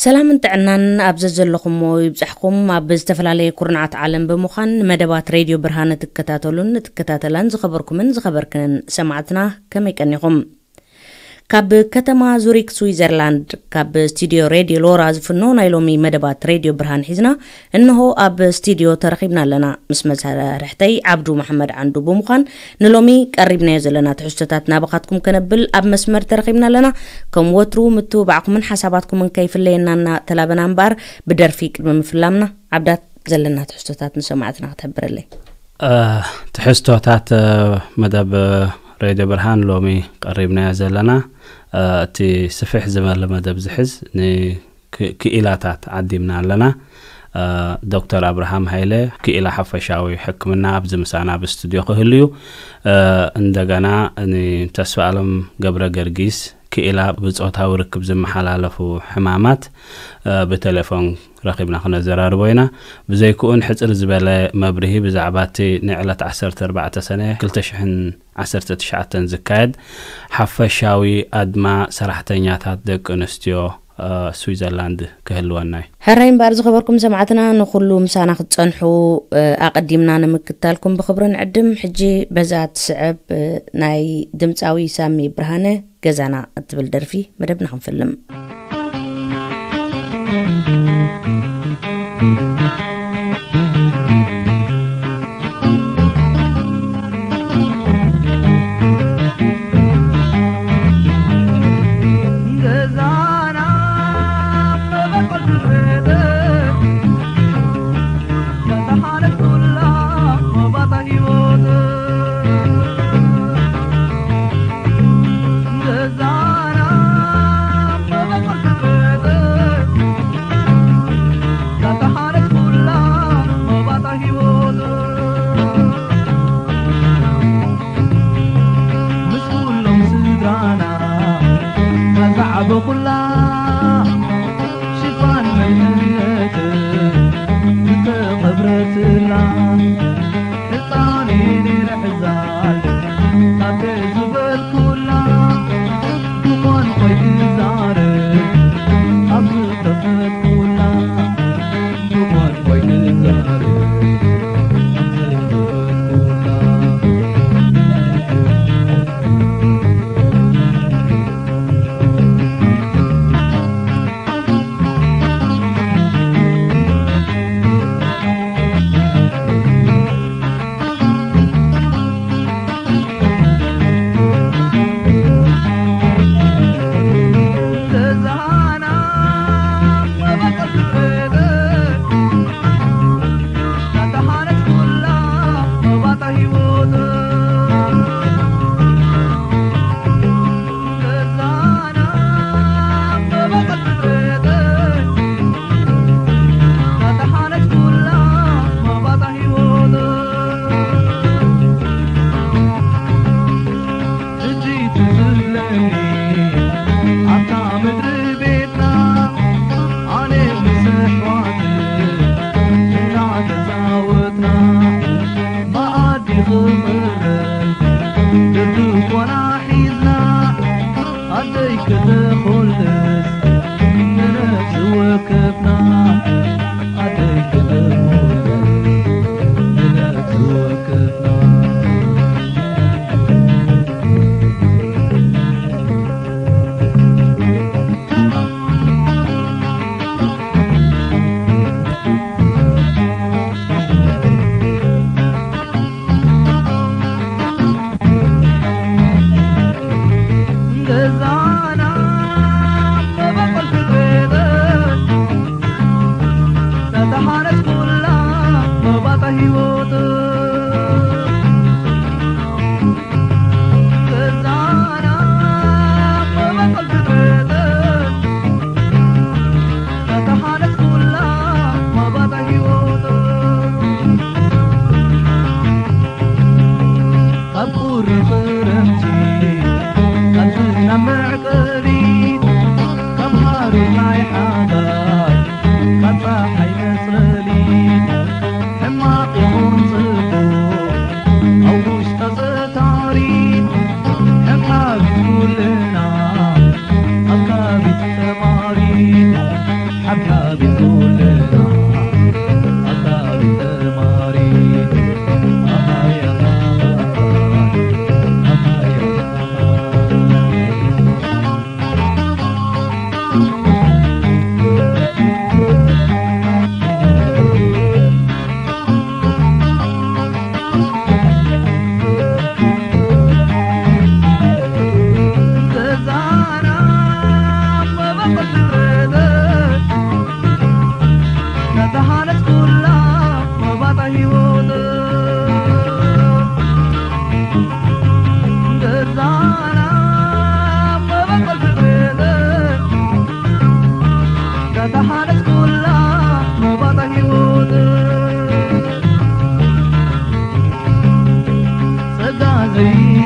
ሰላምን ጥዕናን ኣብ ዘዘለኹሞ ይብጻሕኩም። ኣብ ዝተፈላለየ ኩርናዓት ዓለም ብምዃን ንመደባት ሬድዮ ብርሃን እትከታተሉን እትከታተላን ዝኸበርኩምን ዝኸበርክንን ሰማዕትና ከመይ ቀኒኹም? ካብ ከተማ ዙሪክ ስዊዘርላንድ፣ ካብ ስቱዲዮ ሬድዮ ሎራ ዝፍኖ ናይ ሎሚ መደባት ሬድዮ ብርሃን ሒዝና እንሆ ኣብ ስቱዲዮ ተረኺብና ኣለና። ምስ መሳርሕተይ ዓብዱ መሓመድ ዓንዱ ብምዃን ንሎሚ ቀሪብናዮ ዘለና ትሕዝቶታት ናባኻትኩም ከነብል ኣብ መስመር ተረኺብና ኣለና። ከም ወትሩ ምትብባዕኩምን ሓሳባትኩምን ከይፍለየና እናተላበና እምበኣር፣ ብደርፊ ቅድሚ ምፍላምና፣ ዓብዳት፣ ዘለና ትሕዝቶታት ንሰማዕትና ክትሕብረለይ። እ፣ ትሕዝቶታት፣ እ፣ መደብ ሬድዮ ብርሃን ሎሚ ቀሪብናዮ ዘለና፣ እ፣ እቲ ስፍሕ ዝበለ መደብ ዝሕዝ ን-፣ ክ-፣ ክኢላታት ዓዲምና ኣለና። እ፣ ዶክተር ኣብርሃም ሃይለ፣ ክኢላ ሓፈሻዊ ሕክምና፣ ኣብዚ ምሳና ኣብ ስቱዲዮ ክህሉ እዩ። እ፣ እንደገና ንተስፋ ኣለም ገብረ ገርጊስ፣ ክኢላ ብጾታዊ ርክብ ዝመሓላለፉ ሕማማት፣ እ፣ ብቴሌፎን ረኺብና ክነዘራርቦ ኢና። ብዘይክኡን ሕጽር ዝበለ መብርሂ ብዛዕባ እቲ ንዕለት ዓሰርተ ኣርባዕተ ሰነ ክልተ ሽሕን ዓሰርተ ትሽዓተን ዝካየድ ሓፈሻዊ ኣድማ ሰራሕተኛታት ደቂ ኣንስትዮ፣ እ፣ ስዊዘርላንድ ክህልወና እዩ። ሕራይ እምበኣር ዝኸበርኩም ሰማዕትና፣ ንኹሉ ምሳና ክትጸንሑ፣ እ፣ ኣቐዲምና ንምክታልኩም ብኽብሪ ንዕድም። ሕጂ በዛ ትስዕብ፣ እ፣ ናይ ድምጻዊ ሳሚ ብርሃነ ገዛና እትብል ደርፊ መደብና ክንፍልም።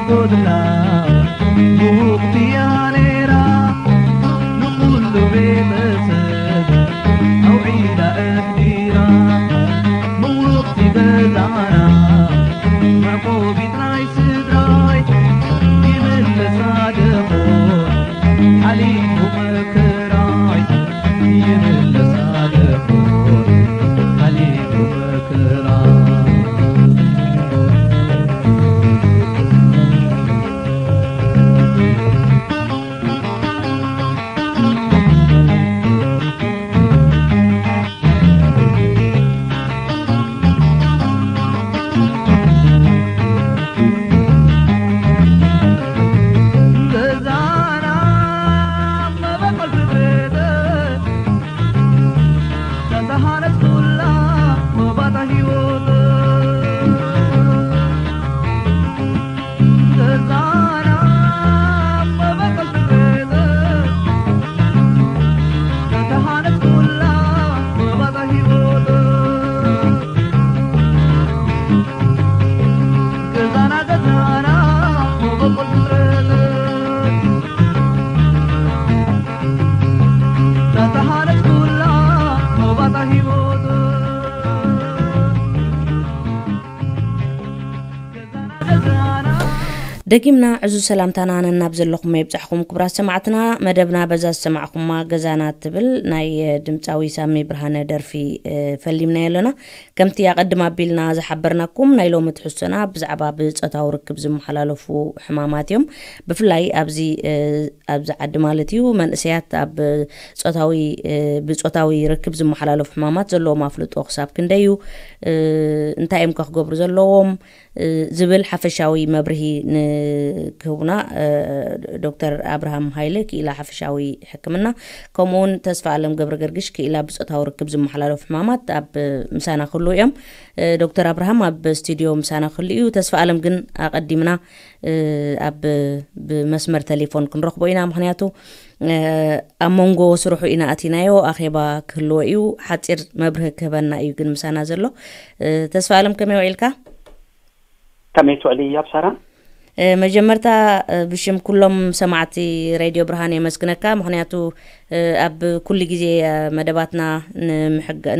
ጎድላ ምውቕቲ እያ ነይራ፣ ንኹሉ ቤተሰብ ኣውዒላ ኣሕዲራ። ምውቕቲ ገዛና መዕቆቢት ናይ ስድራይ፣ ይምለሳ ደኾን ሓሊፉ መከራይ፣ ይምለሳ ደኾን ሓሊፉ መከራይ። ደጊምና ዕዙዝ ሰላምታና ነናብ ዘለኹም የብጻሕኩም ክቡራት ሰማዕትና። መደብና በዛ ዝሰማዕኩማ ገዛና ትብል ናይ ድምጻዊ ሳሚ ብርሃነ ደርፊ ፈሊምናዮ ኣለና። ከምቲ ኣቐድም ኣቢልና ዝሓበርናኩም፣ ናይ ሎሚ ትሕዝቶና ብዛዕባ ብጾታዊ ርክብ ዝመሓላለፉ ሕማማት እዮም። ብፍላይ ኣብዚ ኣብዚ ዓዲ ማለት እዩ፣ መንእሰያት ኣብ ጾታዊ ብጾታዊ ርክብ ዝመሓላለፉ ሕማማት ዘለዎም ኣፍልጦ ክሳብ ክንደይ እዩ? እንታይ እዮም ከ ክገብሩ ዘለዎም? ዝብል ሓፈሻዊ መብርሂ ንክህቡና ዶክተር ኣብርሃም ሃይለ ክኢላ ሓፈሻዊ ሕክምና፣ ከምኡውን ተስፋ ኣለም ገብረ ገርግሽ ክኢላ ብጾታዊ ርክብ ዝመሓላለፉ ሕማማት ኣብ ምሳና ክህልዉ እዮም። ዶክተር ኣብርሃም ኣብ ስቱድዮ ምሳና ክህሉ እዩ። ተስፋ ኣለም ግን ኣቐዲምና ኣብ ብመስመር ቴሌፎን ክንረኽቦ ኢና። ምክንያቱ ኣብ መንጎ ስርሑ ኢና ኣቲናዮ፣ ኣኼባ ክህልዎ እዩ። ሓፂር መብርሂ ክህበና እዩ ግን ምሳና ዘሎ። ተስፋ ኣለም፣ ከመይ ውዒልካ? ከመይ ትውዕሊ ኣብ ሳራ? መጀመርታ ብሽም ኩሎም ሰማዕቲ ሬድዮ ብርሃን የመስግነካ። ምክንያቱ ኣብ ኩሉ ግዜ መደባትና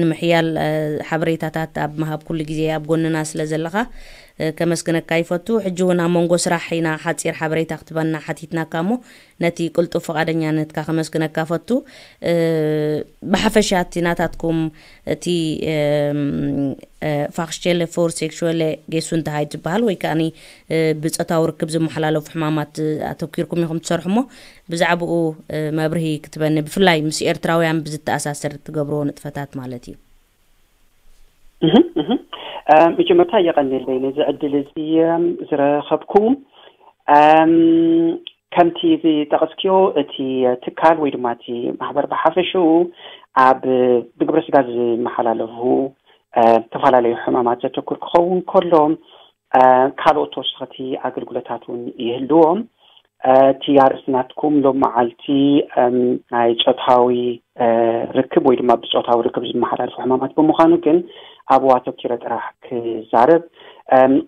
ንምሕያል ሓበሬታታት ኣብ ምሃብ ኩሉ ግዜ ኣብ ጎንና ስለ ዘለኻ ከመስግነካ ይፈቱ። ሕጂ እውን ኣብ መንጎ ስራሕ ኢና ሓፂር ሓበሬታ ክትበና ሓቲትናካ እሞ ነቲ ቅልጡፍ ፍቓደኛነትካ ከመስግነካ ፈቱ። ብሓፈሻ እቲ ናታትኩም እቲ ፋክስቸለ ፎር ሴክሽወለ ጌሱንትሃይት ዝበሃል ወይ ከዓኒ ብጾታዊ ርክብ ዝመሓላለፉ ሕማማት ኣተኪርኩም ኢኹም ትሰርሑ እሞ ብዛዕባኡ መብርሂ ክትበኒ፣ ብፍላይ ምስ ኤርትራውያን ብዝተኣሳሰር ትገብርዎ ንጥፈታት ማለት እዩ። መጀመርታ የቐንየለይ ነዚ ዕድል እዚ ዝረኸብኩ። ከምቲ ዝጠቐስክዮ እቲ ትካል ወይ ድማ እቲ ማሕበር ብሓፈሽኡ ኣብ ብግብረ ስጋ ዝመሓላለፉ ዝተፈላለዩ ሕማማት ዘተኩር ክኸውን ከሎ ካልኦት ተወሰኽቲ ኣገልግሎታት እውን ይህልዎም። እቲ ኣርእስቲ ናትኩም ሎም መዓልቲ ናይ ፆታዊ ርክብ ወይ ድማ ብፆታዊ ርክብ ዝመሓላልፉ ሕማማት ብምዃኑ ግን ኣብኡ ኣተኪረ ጥራሕ ክዛረብ።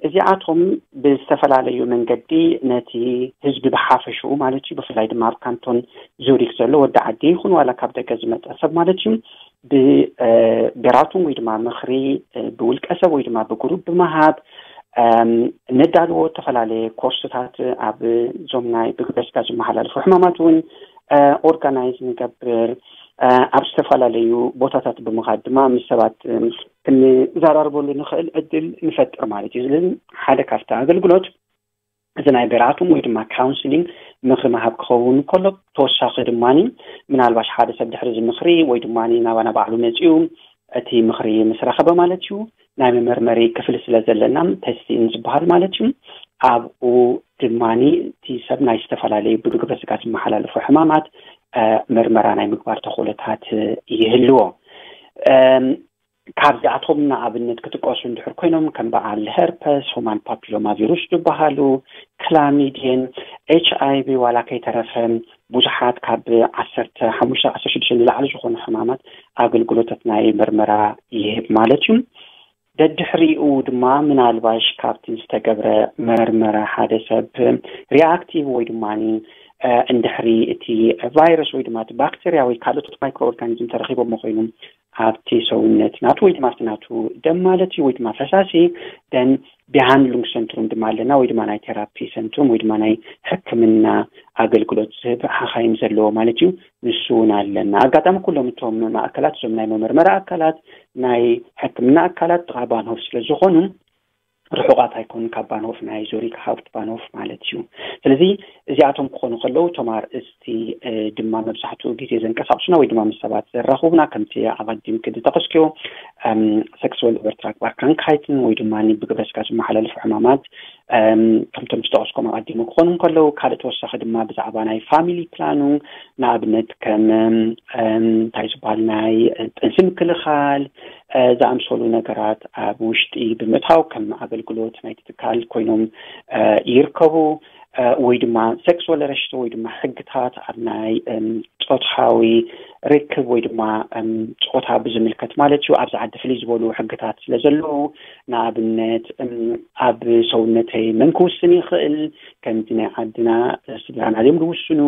እዚኣቶም ብዝተፈላለዩ መንገዲ ነቲ ህዝቢ ብሓፈሽኡ ማለት እዩ፣ ብፍላይ ድማ ኣብ ካንቶን ዙሪክ ዘሎ ወዲ ዓዲ ይኹን ዋላ ካብ ደገ ዝመፀ ሰብ ማለት እዩ ብቤራቱም ወይ ድማ ምኽሪ ብውልቀ ሰብ ወይ ድማ ብግሩፕ ብምሃብ ነዳልዎ ዝተፈላለየ ኮርስታት ኣብ ዞም ናይ ብግብረ ስጋ ዝመሓላለፉ ሕማማት እውን ኦርጋናይዝ ንገብር። ኣብ ዝተፈላለዩ ቦታታት ብምኻድ ድማ ምስ ሰባት ክንዘራርበሉ ንኽእል ዕድል ንፈጥር ማለት እዩ። ስለዚ ሓደ ካብቲ ኣገልግሎት እዚ ናይ ቤራቱም ወይ ድማ ካውንስሊንግ ምኽሪ ምሃብ ክኸውን ከሎ ተወሳኺ ድማ ምናልባሽ ሓደ ሰብ ድሕሪ እዚ ምኽሪ ወይ ድማ ናባና ባዕሉ መፂኡ እቲ ምኽሪ ምስ ረኸበ ማለት እዩ ናይ መመርመሪ ክፍሊ ስለ ዘለና ተስቲን ዝበሃል ማለት እዩ። ኣብኡ ድማ እቲ ሰብ ናይ ዝተፈላለዩ ብግብረ ስጋ ዝመሓላለፉ ሕማማት ምርመራ ናይ ምግባር ተኽእሎታት ይህልዎ። ካብዚኣቶም ንኣብነት ክጥቀሱ እንድሕር ኮይኖም ከም በዓል ሄርፐስ፣ ሁማን ፓፒሎማ ቪሩስ ዝበሃሉ፣ ክላሚድየን፣ ኤች ኣይ ቪ ዋላ ከይተረፈ ብዙሓት ካብ ዓሰርተ ሓሙሽተ ዓሰርተ ሽዱሽተ ንላዕሊ ዝኾኑ ሕማማት ኣገልግሎታት ናይ ምርመራ ይህብ ማለት እዩ። ደድሕሪኡ ድማ ምናልባሽ ካብቲ ዝተገብረ መርመራ ሓደ ሰብ ሪኣክቲቭ ወይ ድማ እንድሕሪ እቲ ቫይረስ ወይ ድማ እቲ ባክተርያ ወይ ካልኦት ማይክሮ ኦርጋኒዝም ተረኺቦሞ ኮይኖም ኣብቲ ሰውነት ናቱ ወይ ድማ ኣብቲ ናቱ ደም ማለት እዩ ወይ ድማ ፈሳሲ ደን ብሃንድሉንግ ሰንትሩም ድማ ኣለና ወይ ድማ ናይ ቴራፒ ሰንትሩም ወይ ድማ ናይ ሕክምና ኣገልግሎት ዝህብ ሓኻይም ዘለዎ ማለት እዩ። ንሱ እውን ኣለና። ኣጋጣሚ ኩሎም እቶም ማእከላት እዞም ናይ መመርመራ ኣካላት ናይ ሕክምና ኣካላት ጥቓ ባንሆፍ ስለ ዝኾኑ ርሑቓት ኣይኮኑን ካብ ባንሆፍ ናይ ዞሪክ ሃውፕት ባንሆፍ ማለት እዩ። ስለዚ እዚኣቶም ክኾኑ ከለዉ እቶም ኣርእስቲ ድማ መብዛሕትኡ ግዜ ዘንቀሳቕሱና ወይ ድማ ምስ ሰባት ዘራኽቡና ከምቲ ኣቐዲምኪ ዝጠቐስክዮ ሴክስዋል ኦቨርትራክባር ክራንክሃይትን ወይ ድማ ብግብረ ስጋ ዝመሓላለፉ ሕማማት ከምቶም ዝጠቐስኮም ኣቐዲሙ ክኾኑ ከለዉ ካልእ ተወሳኺ ድማ ብዛዕባ ናይ ፋሚሊ ፕላኑንግ ንኣብነት ከም እንታይ ዝበሃል ናይ ጥንሲ ምክልኻል ዝኣምሰሉ ነገራት ኣብ ውሽጢ ብምእታው ከም ኣገልግሎት ናይቲ ትካል ኮይኖም ይርከቡ። ወይ ድማ ሴክስዋል ረሽቶ ወይ ድማ ሕግታት ኣብ ናይ ፆታዊ ርክብ ወይ ድማ ፆታ ብዝምልከት ማለት እዩ ኣብዚ ዓዲ ፍልይ ዝበሉ ሕግታት ስለ ዘለዉ ንኣብነት ኣብ ሰውነተይ መን ክውስን ይኽእል ከምዚ ናይ ዓድና ስድራና ድዮም ዝውስኑ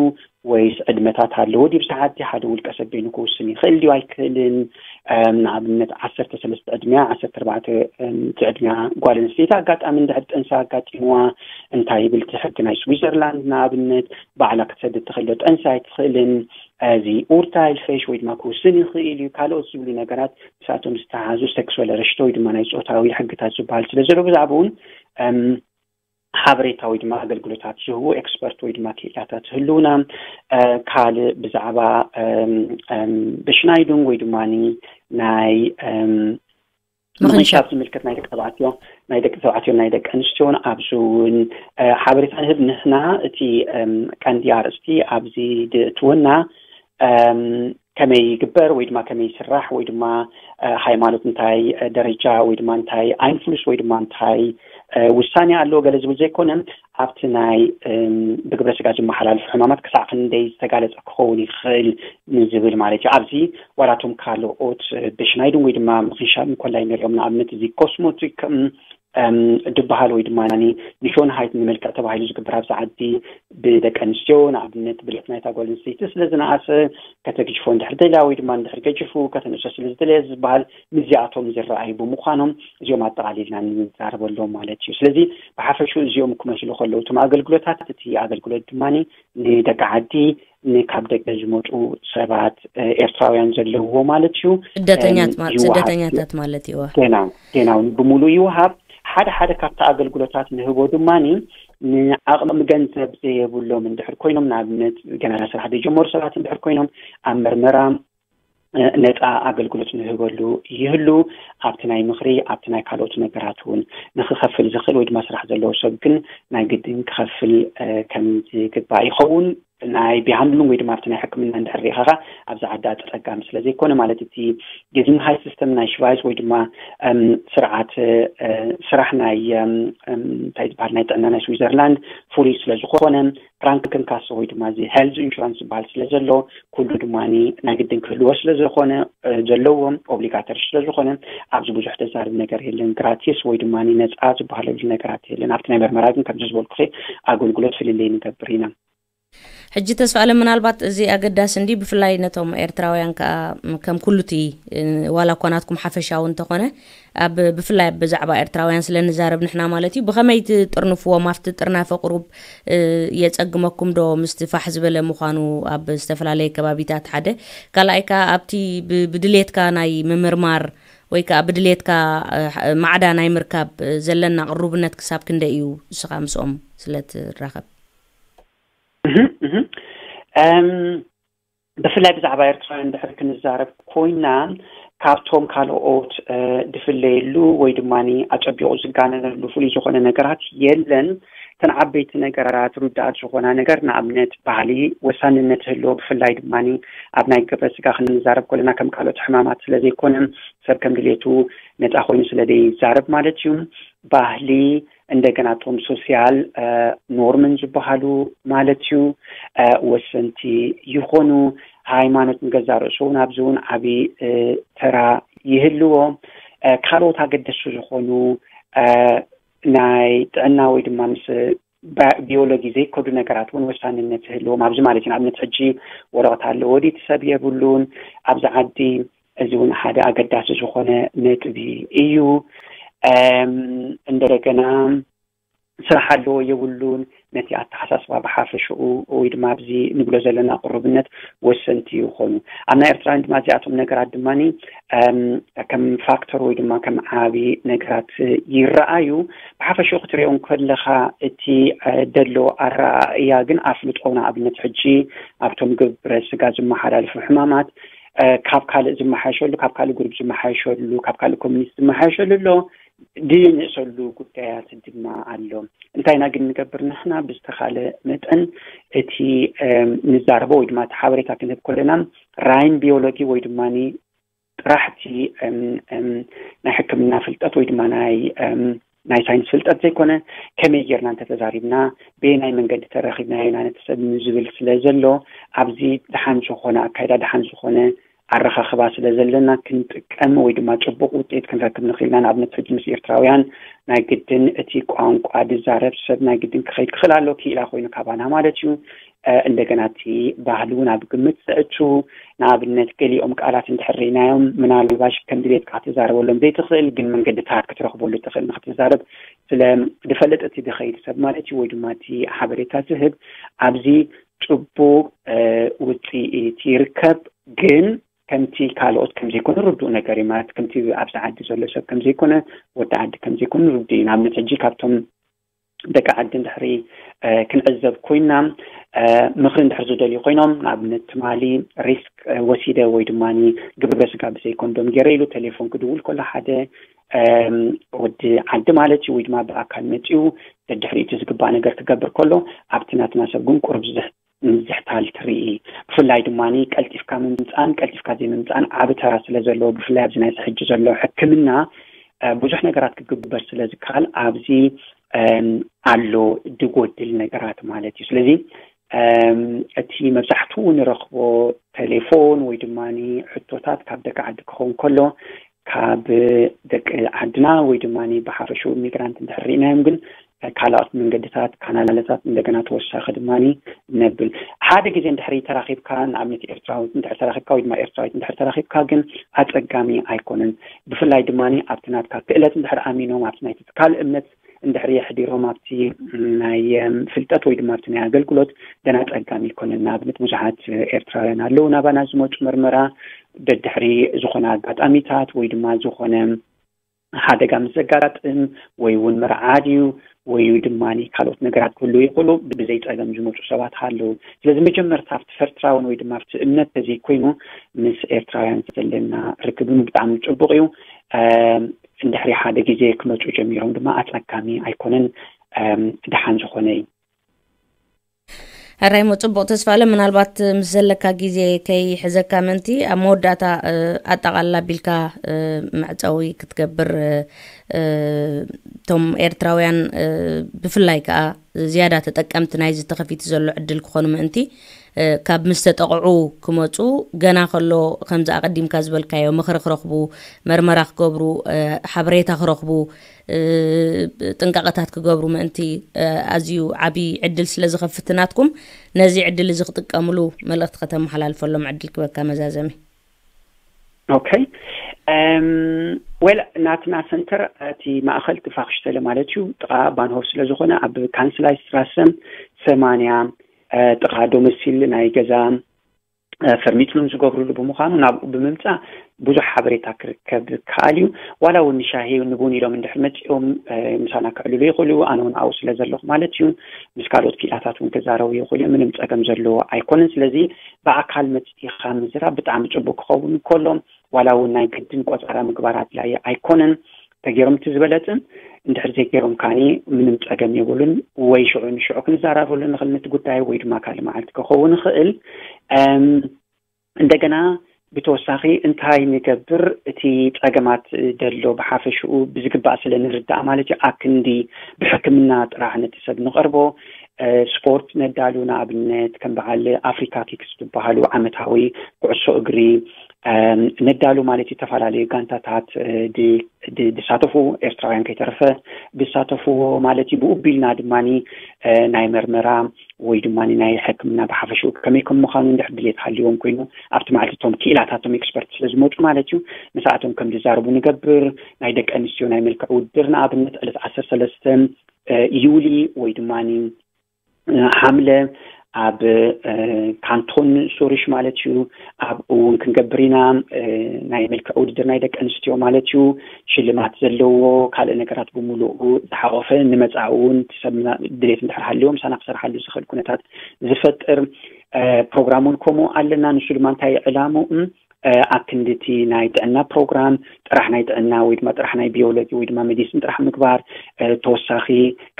ወይስ ዕድመታት ኣለዎ ድዩ ብሰዓቲ ሓደ ውልቀ ሰብ በይኑ ክውስን ይኽእል ድዩ ኣይክእልን ንኣብነት ዓሰርተ ሰለስተ ዕድሚያ ዓሰርተ ኣርባዕተ እቲ ዕድሚያ ጓል ኣንስተይቲ ኣጋጣሚ እንድሕር ጥንሲ ኣጋጢምዋ እንታይ ይብል እቲ ሕጊ ናይ ስዊዘርላንድ ንኣብነት ባዕላ ክትሰድድ ትኽእል ዶ ጥንሲ ኣይትኽእልን እዚ ኡርታይል ፌሽ ወይ ድማ ክውስን ይኽእል እዩ ካልኦት ዝብሉ ነገራት ምስኣቶም ዝተሓዙ ሴክስዋል ረሽቶ ወይ ድማ ናይ ፆታዊ ሕግታት ዝበሃል ስለ ዘሎ ብዛዕባኡ እውን ሓበሬታ ወይ ድማ ኣገልግሎታት ዝህቡ ኤክስፐርት ወይ ድማ ክኢላታት ዝህልውና ካልእ ብዛዕባ ብሽናይዱንግ ወይ ድማ ናይ ምኽንሻብ ዝምልከት ናይ ደቂ ተባዕትዮ ናይ ደቂ ተባዕትዮ ናይ ደቂ ኣንስትዮን ኣብዚ እውን ሓበሬታ ንህብ ንሕና እቲ ቀንዲ ኣርእስቲ ኣብዚ ድእትወና ከመይ ይግበር ወይ ድማ ከመይ ይስራሕ ወይ ድማ ሃይማኖት እንታይ ደረጃ ወይ ድማ እንታይ ኣይንፍሉስ ወይ ድማ እንታይ ውሳኔ ኣለዎ ገለ ዝብል ዘይኮነ ኣብቲ ናይ ብግብረ ስጋ ዝመሓላልፉ ሕማማት ክሳዕ ክንደይ ዝተጋለፀ ክኸውን ይኽእል ንዝብል ማለት እዩ ኣብዚ ዋላቶም ካልኦት ብሽናይድን ወይ ድማ ምኽንሻብ እንኮላይ ንሪኦም ንኣብነት እዚ ኮስሞቲክ ድበሃል ወይ ድማ ንሾን ሃይት ንመልክዕ ተባሂሉ ዝግበር ኣብዚ ዓዲ ብደቂ ኣንስትዮ ንኣብነት ብለት ናይታ ጓል ኣንስተይቲ ስለ ዝነኣሰ ከተግጅፎ እንድሕር ደልያ ወይ ድማ እንድሕር ገጅፉ ከተንእሶ ስለ ዝደለየ ዝበሃል ምስዚኣቶም ዝረኣዩ ብምዃኖም እዚኦም ኣጠቓሊልና ንዛረበሎም ማለት እዩ ስለዚ ብሓፈሹ እዚኦም ክመስሉ ከለዉ እቶም ኣገልግሎታት እቲ ኣገልግሎት ድማ ንደቂ ዓዲ ንካብ ደገ ዝመፁ ሰባት ኤርትራውያን ዘለዎ ማለት እዩ ስደተኛታት ማለት እዩ ዜና ብምሉ ይውሃብ ሓደ ሓደ ካብቲ ኣገልግሎታት ንህቦ ድማ ንዓቕሚ ገንዘብ ዘየብሎም እንድሕር ኮይኖም ንኣብነት ገና ስራሕ ዘይጀመሩ ሰባት እንድሕር ኮይኖም ኣብ መርመራ ነፃ ኣገልግሎት ንህበሉ ይህሉ ኣብቲ ናይ ምኽሪ ኣብቲ ናይ ካልኦት ነገራት እውን ንክኸፍል ዝኽእል ወይ ድማ ስራሕ ዘለዎ ሰብ ግን ናይ ግድን ክኸፍል ከም ዝግባእ ይኸውን ናይ ቢሃንድሉን ወይ ድማ ኣብቲ ናይ ሕክምና እንድሕር ሪኢኻ ኣብዚ ዓዲ ኣፀጋሚ ስለ ዘይኮነ ማለት እቲ ጌዚንግሃይ ሲስተም ናይ ሽቫይስ ወይ ድማ ስርዓት ስራሕ ናይ እንታይ ዝበሃል ናይ ጥዕና ናይ ስዊዘርላንድ ፍሉይ ስለ ዝኾነ ክራንክንካሰ ወይ ድማ እዚ ሄልዝ ኢንሹራንስ ዝበሃል ስለ ዘሎ ኩሉ ድማ ናይ ግድን ክህልዎ ስለ ዝኾነ ዘለዎ ኦብሊጋተሪ ስለ ዝኾነ ኣብዚ ብዙሕ ተዛርብ ነገር የለን ግራቲስ ወይ ድማ ነፃ ዝበሃለሉ ነገራት የለን ኣብቲ ናይ መርመራ ግን ከምዚ ዝበልኩ ኣገልግሎት ፍልልይ ንገብር ኢና ሕጂ ተስፋ ኣለም ምናልባት እዚ ኣገዳሲ እንዲ ብፍላይ ነቶም ኤርትራውያን ከዓ ከም ኩሉቲ ዋላ እኳ ናትኩም ሓፈሻዊ እንተኾነ ኣብ ብፍላይ ብዛዕባ ኤርትራውያን ስለ ንዛረብ ንሕና ማለት እዩ ብኸመይ ትጥርንፍዎም ኣብቲ ጥርናፈ ቅሩብ የጸግመኩም ዶ ምስቲ ፋሕ ዝበለ ምዃኑ ኣብ ዝተፈላለየ ከባቢታት ሓደ ካልኣይ ከዓ ኣብቲ ብድሌትካ ናይ ምምርማር ወይ ከዓ ብድሌትካ ማዕዳ ናይ ምርካብ ዘለና ቅሩብነት ክሳብ ክንደ እዩ እስኻ ምስኦም ስለ ትራኸብ ብፍላይ ብዛዕባ ኤርትራውያን ድሕሪ ክንዛረብ ኮይና ካብቶም ካልኦት ድፍለየሉ ወይ ድማ ኣጸቢቑ ዝጋነነሉ ፍሉይ ዝኾነ ነገራት የለን። እተን ዓበይቲ ነገራት ርዳኣት ዝኾና ነገር ንኣብነት ባህሊ ወሳንነት ህልዎ ብፍላይ ድማ ኣብ ናይ ግብረ ስጋ ክንዛረብ ከለና ከም ካልኦት ሕማማት ስለ ዘይኮነ ሰብ ከም ድሌቱ ነፃ ኮይኑ ስለ ዘይዛረብ ማለት እዩ። ባህሊ እንደገና እቶም ሶሲያል ኖርምን ዝበሃሉ ማለት እዩ ወሰንቲ ይኾኑ። ሃይማኖት ንገዛ ርእሱ እውን ኣብዚ እውን ዓብዪ ተራ ይህልዎ። ካልኦት ኣገደሱ ዝኾኑ ናይ ጥዕና ወይ ድማ ምስ ቢዮሎጂ ዘይከዱ ነገራት እውን ወሳንነት ይህልዎም። ኣብዚ ማለት እዩ ንኣብነት ሕጂ ወረቐት ኣለዎ ድዩ እቲ ሰብ የብሉን። ኣብዚ ዓዲ እዚ እውን ሓደ ኣገዳሲ ዝኾነ ነጥቢ እዩ። እንደገና ስራሕ ኣለዎ የብሉን፣ ነቲ ኣተሓሳስባ ብሓፈሽኡ ወይ ድማ ኣብዚ ንብሎ ዘለና ቅሩብነት ወሰንቲ ይኾኑ። ኣብ ናይ ኤርትራውያን ድማ እዚኣቶም ነገራት ድማ ከም ፋክተር ወይ ድማ ከም ዓቢ ነገራት ይረኣዩ። ብሓፈሽኡ ክትሪኦ ከለኻ እቲ ደሎ ኣረኣእያ ግን ኣፍልጦ ንኣብነት ሕጂ ኣብቶም ግብረ ስጋ ዝመሓላለፉ ሕማማት ካብ ካልእ ዝመሓየሸሉ፣ ካብ ካልእ ግሩፕ ዝመሓየሸሉ፣ ካብ ካልእ ኮሚኒቲ ዝመሓየሸሉ ኣሎ። ድንእሰሉ ጉዳያት ድማ ኣሎ። እንታይ ኢና ግን ንገብር ንሕና ብዝተኻለ መጠን እቲ ንዛረቦ ወይ ድማ እቲ ሓበሬታ ክንህብ ከለና ራይን ቢዮሎጂ ወይ ድማ ጥራሕቲ ናይ ሕክምና ፍልጠት ወይ ድማ ናይ ናይ ሳይንስ ፍልጠት ዘይኮነ ከመይ ጌርና እንተተዛሪብና በየናይ መንገዲ ተረኺብናዮ ኢና ነቲ ሰብ ንዝብል ስለ ዘሎ ኣብዚ ደሓን ዝኾነ ኣካይዳ ደሓን ዝኾነ ኣረኻኽባ ስለ ዘለና ክንጥቀም ወይ ድማ ጽቡቕ ውፅኢት ክንረክብ ንኽእል ኢና። ንኣብነት ሕጂ ምስ ኤርትራውያን ናይ ግድን እቲ ቋንቋ ዝዛረብ ሰብ ናይ ግድን ክኸይድ ክኽእል ኣሎ ክኢላ ኮይኑ ካባና ማለት እዩ። እንደገና እቲ ባህሊ እውን ኣብ ግምት ዘእቱ ንኣብነት ገሊኦም ቃላት እንድሕር ርኢናዮም ምናልባሽ ከም ድሌትካ ክትዛረበሎም ዘይትኽእል ግን መንገድታት ክትረኽበሉ ትኽእል ንክትዛረብ ስለ ዝፈልጥ እቲ ዝኸይድ ሰብ ማለት እዩ ወይ ድማ እቲ ሓበሬታ ዝህብ ኣብዚ ጽቡቕ ውፅኢት ይርከብ። ግን ከምቲ ካልኦት ከምዘይኮነ ርዱእ ነገር እዩ። ማለት ከምቲ ኣብዚ ዓዲ ዘሎ ሰብ ከምዘይኮነ ወዲ ዓዲ ከምዘይኮነ ርዱእ እዩ። ንኣብነት ሕጂ ካብቶም ደቂ ዓዲ እንድሕሪ ክንዕዘብ ኮይና ምኽሪ እንድሕር ዝደልዩ ኮይኖም ንኣብነት ትማሊ ሪስክ ወሲደ ወይ ድማ ግብረ ስጋ ብዘይ ኮንዶም ገይረ ኢሉ ቴሌፎን ክድውል ከሎ ሓደ ወዲ ዓዲ ማለት እዩ ወይ ድማ ብኣካል መፂኡ ደድሕሪኡ እቲ ዝግባእ ነገር ክገብር ከሎ ኣብቲ ናትና ሰብ ግን ቁሩብ ዝሕታል ትርኢ። ብፍላይ ድማ ቀልጢፍካ ምምፃእን ቀልጢፍካ ዘይምምፃእን ዓቢ ተራ ስለ ዘለዎ ብፍላይ ኣብዚ ናይ ሕጂ ዘሎ ሕክምና ብዙሕ ነገራት ክግበር ስለ ዝከኣል ኣብዚ ኣሎ ድጎድል ነገራት ማለት እዩ። ስለዚ እቲ መብዛሕትኡ ንረኽቦ ቴሌፎን ወይ ድማ ሕቶታት ካብ ደቂ ዓዲ ክኸውን ከሎ ካብ ደቂ ዓድና ወይ ድማ ብሓፈሽኡ ሚግራንት እንድሕር ርኢናዮም ግን ካልኦት መንገድታት ካናላታት እንደገና ተወሳኺ ድማ ነብል ሓደ ግዜ እንድሕር ተራኺብካ ንኣብነት ኤርትራዊት እንድሕር ተራኺብካ ወይ ድማ ኤርትራዊት እንድሕር ተራኺብካ ግን ኣጸጋሚ ኣይኮነን። ብፍላይ ድማ ኣብቲ ናትካ ክእለት እንድሕር ኣሚኖም ኣብቲ ናይ ትካል እምነት እንድሕር የሕዲሮም ኣብቲ ናይ ፍልጠት ወይ ድማ ኣብቲ ናይ ኣገልግሎት ደና ጸጋሚ ኣይኮነን። ንኣብነት ብዙሓት ኤርትራውያን ኣለዉ ናባና ዝመፁ መርመራ ደድሕሪ ዝኾነ ኣጋጣሚታት ወይ ድማ ዝኾነ ሓደጋ ምስ ዘጋጥም ወይ እውን መርዓ ድዩ ወይ ድማ ካልኦት ነገራት ክህልዉ ይኽእሉ ብዘይ ጸገም ዝመፁ ሰባት ኣለዉ። ስለዚ መጀመርታ ኣብቲ ፈርትራውን ወይ ድማ ኣብቲ እምነት ተዘይኮይኑ ምስ ኤርትራውያን ዘለና ርክብን ብጣዕሚ ፅቡቕ እዩ። እንድሕሪ ሓደ ግዜ ክመፁ ጀሚሮም ድማ ኣጸጋሚ ኣይኮነን። ደሓን ዝኾነ እዩ። ሕራይ ሞ ጽቡቕ ተስፋ ኣለ ምናልባት ምስ ዘለካ ግዜ ከይሕዘካ ምእንቲ ኣብ መወዳእታ ኣጠቓልላ ቢልካ መዕፀዊ ክትገብር እቶም ኤርትራውያን ብፍላይ ከዓ ዝያዳ ተጠቀምቲ ናይዚ ተኸፊቱ ዘሎ ዕድል ክኾኑ ምእንቲ ካብ ምስ ተጠቕዑ ክመፁ ገና ከሎ ከምዚ ኣቐዲምካ ዝበልካዮ ምኽሪ ክረኽቡ መርመራ ክገብሩ ሓበሬታ ክረኽቡ ጥንቃቐታት ክገብሩ ምእንቲ ኣዝዩ ዓብዪ ዕድል ስለ ዝኸፍት ናትኩም ነዚ ዕድል እዚ ክጥቀምሉ መልእኽቲ ከተመሓላልፈሎም ዕድል ክበካ መዛዘሚ። ኦኬ ወል ናትና ሰንተር እቲ ማእኸል እቲ ፋክሽተለ ማለት እዩ ጥቓ ባንሆፍ ስለ ዝኾነ ኣብ ካንስላይ ስትራሰን ሰማንያ ጥቓ ዶመሲል ናይ ገዛ ፈርሚትሉን ዝገብርሉ ብምዃኑ ናብኡ ብምምፃእ ብዙሕ ሓበሬታ ክርከብ ከኣል እዩ። ዋላ እውን ንሻሂ ንቡን ኢሎም እንድሕር መፂኦም ምሳና ክዕልሉ ይኽእሉ። ኣነ እውን ኣብኡ ስለ ዘለኹ ማለት እዩ። ምስ ካልኦት ክኢላታት እውን ክዛረቡ ይኽእሉ እዮም። ምንም ፀገም ዘለዎ ኣይኮነን። ስለዚ ብኣካል መፂእኻ ምዝራብ ብጣዕሚ ፅቡቅ ክኸውን ከሎ ዋላ እውን ናይ ግድን ቆፀራ ምግባር ኣድላይ ኣይኮነን። ተገይሮም እቲ ዝበለፅን እንድሕር ዘይገይሮም ካኒ ምንም ፀገም የብሉን። ወይ ሽዑ ንሽዑ ክንዘራረበሉ ንኽእል ነቲ ጉዳይ ወይ ድማ ካልእ መዓልቲ ክኸውን ይኽእል። እንደገና ብተወሳኺ እንታይ ንገብር እቲ ፀገማት ደሎ ብሓፈሽኡ ብዝግባእ ስለ ንርዳእ ማለት እዩ ኣክንዲ ብሕክምና ጥራሕ ነቲ ሰብ ንቐርቦ ስፖርት ነዳሉ ንኣብነት ከም በዓል ኣፍሪካ ኪክስ ዝበሃሉ ዓመታዊ ኩዕሶ እግሪ ነዳሉ ማለት እዩ። ዝተፈላለዩ ጋንታታት ድሳተፉ፣ ኤርትራውያን ከይተረፈ ዝሳተፍዎ ማለት እዩ። ብኡ ቢልና ድማ ናይ መርመራ ወይ ድማ ናይ ሕክምና ብሓፈሽኡ ከመይ ከም ምዃኑ እንድሕር ድሌት ሃልዎም ኮይኑ ኣብቲ መዓልቲ እቶም ክኢላታቶም ኤክስፐርት ስለ ዝመፁ ማለት እዩ፣ ንሳቶም ከም ዝዛረቡ ንገብር። ናይ ደቂ ኣንስትዮ ናይ መልክዕ ውድድር ንኣብነት ዕለት ዓሰርተ ሰለስተ ዩሊ ወይ ድማ ሓምለ ኣብ ካንቶን ሱሪሽ ማለት እዩ። ኣብኡ እውን ክንገብር ኢና። ናይ መልክዕ ውድድር ናይ ደቂ ኣንስትዮ ማለት እዩ። ሽልማት ዘለዎ ካልእ ነገራት ብምሉኡ ዝሓቆፈ፣ ንመፃኢ እውን እቲ ሰብ ድሌት እንድሕር ሃልዎም ምሳና ክሰርሓሉ ዝኽእል ኩነታት ዝፈጥር ፕሮግራም እውን ከምኡ ኣለና። ንሱ ድማ እንታይ ዕላምኡ ኣብ ክንዲ እቲ ናይ ጥዕና ፕሮግራም ጥራሕ ናይ ጥዕና ወይ ድማ ጥራሕ ናይ ቢዮሎጂ ወይ ድማ ሜዲሲን ጥራሕ ምግባር፣ ተወሳኺ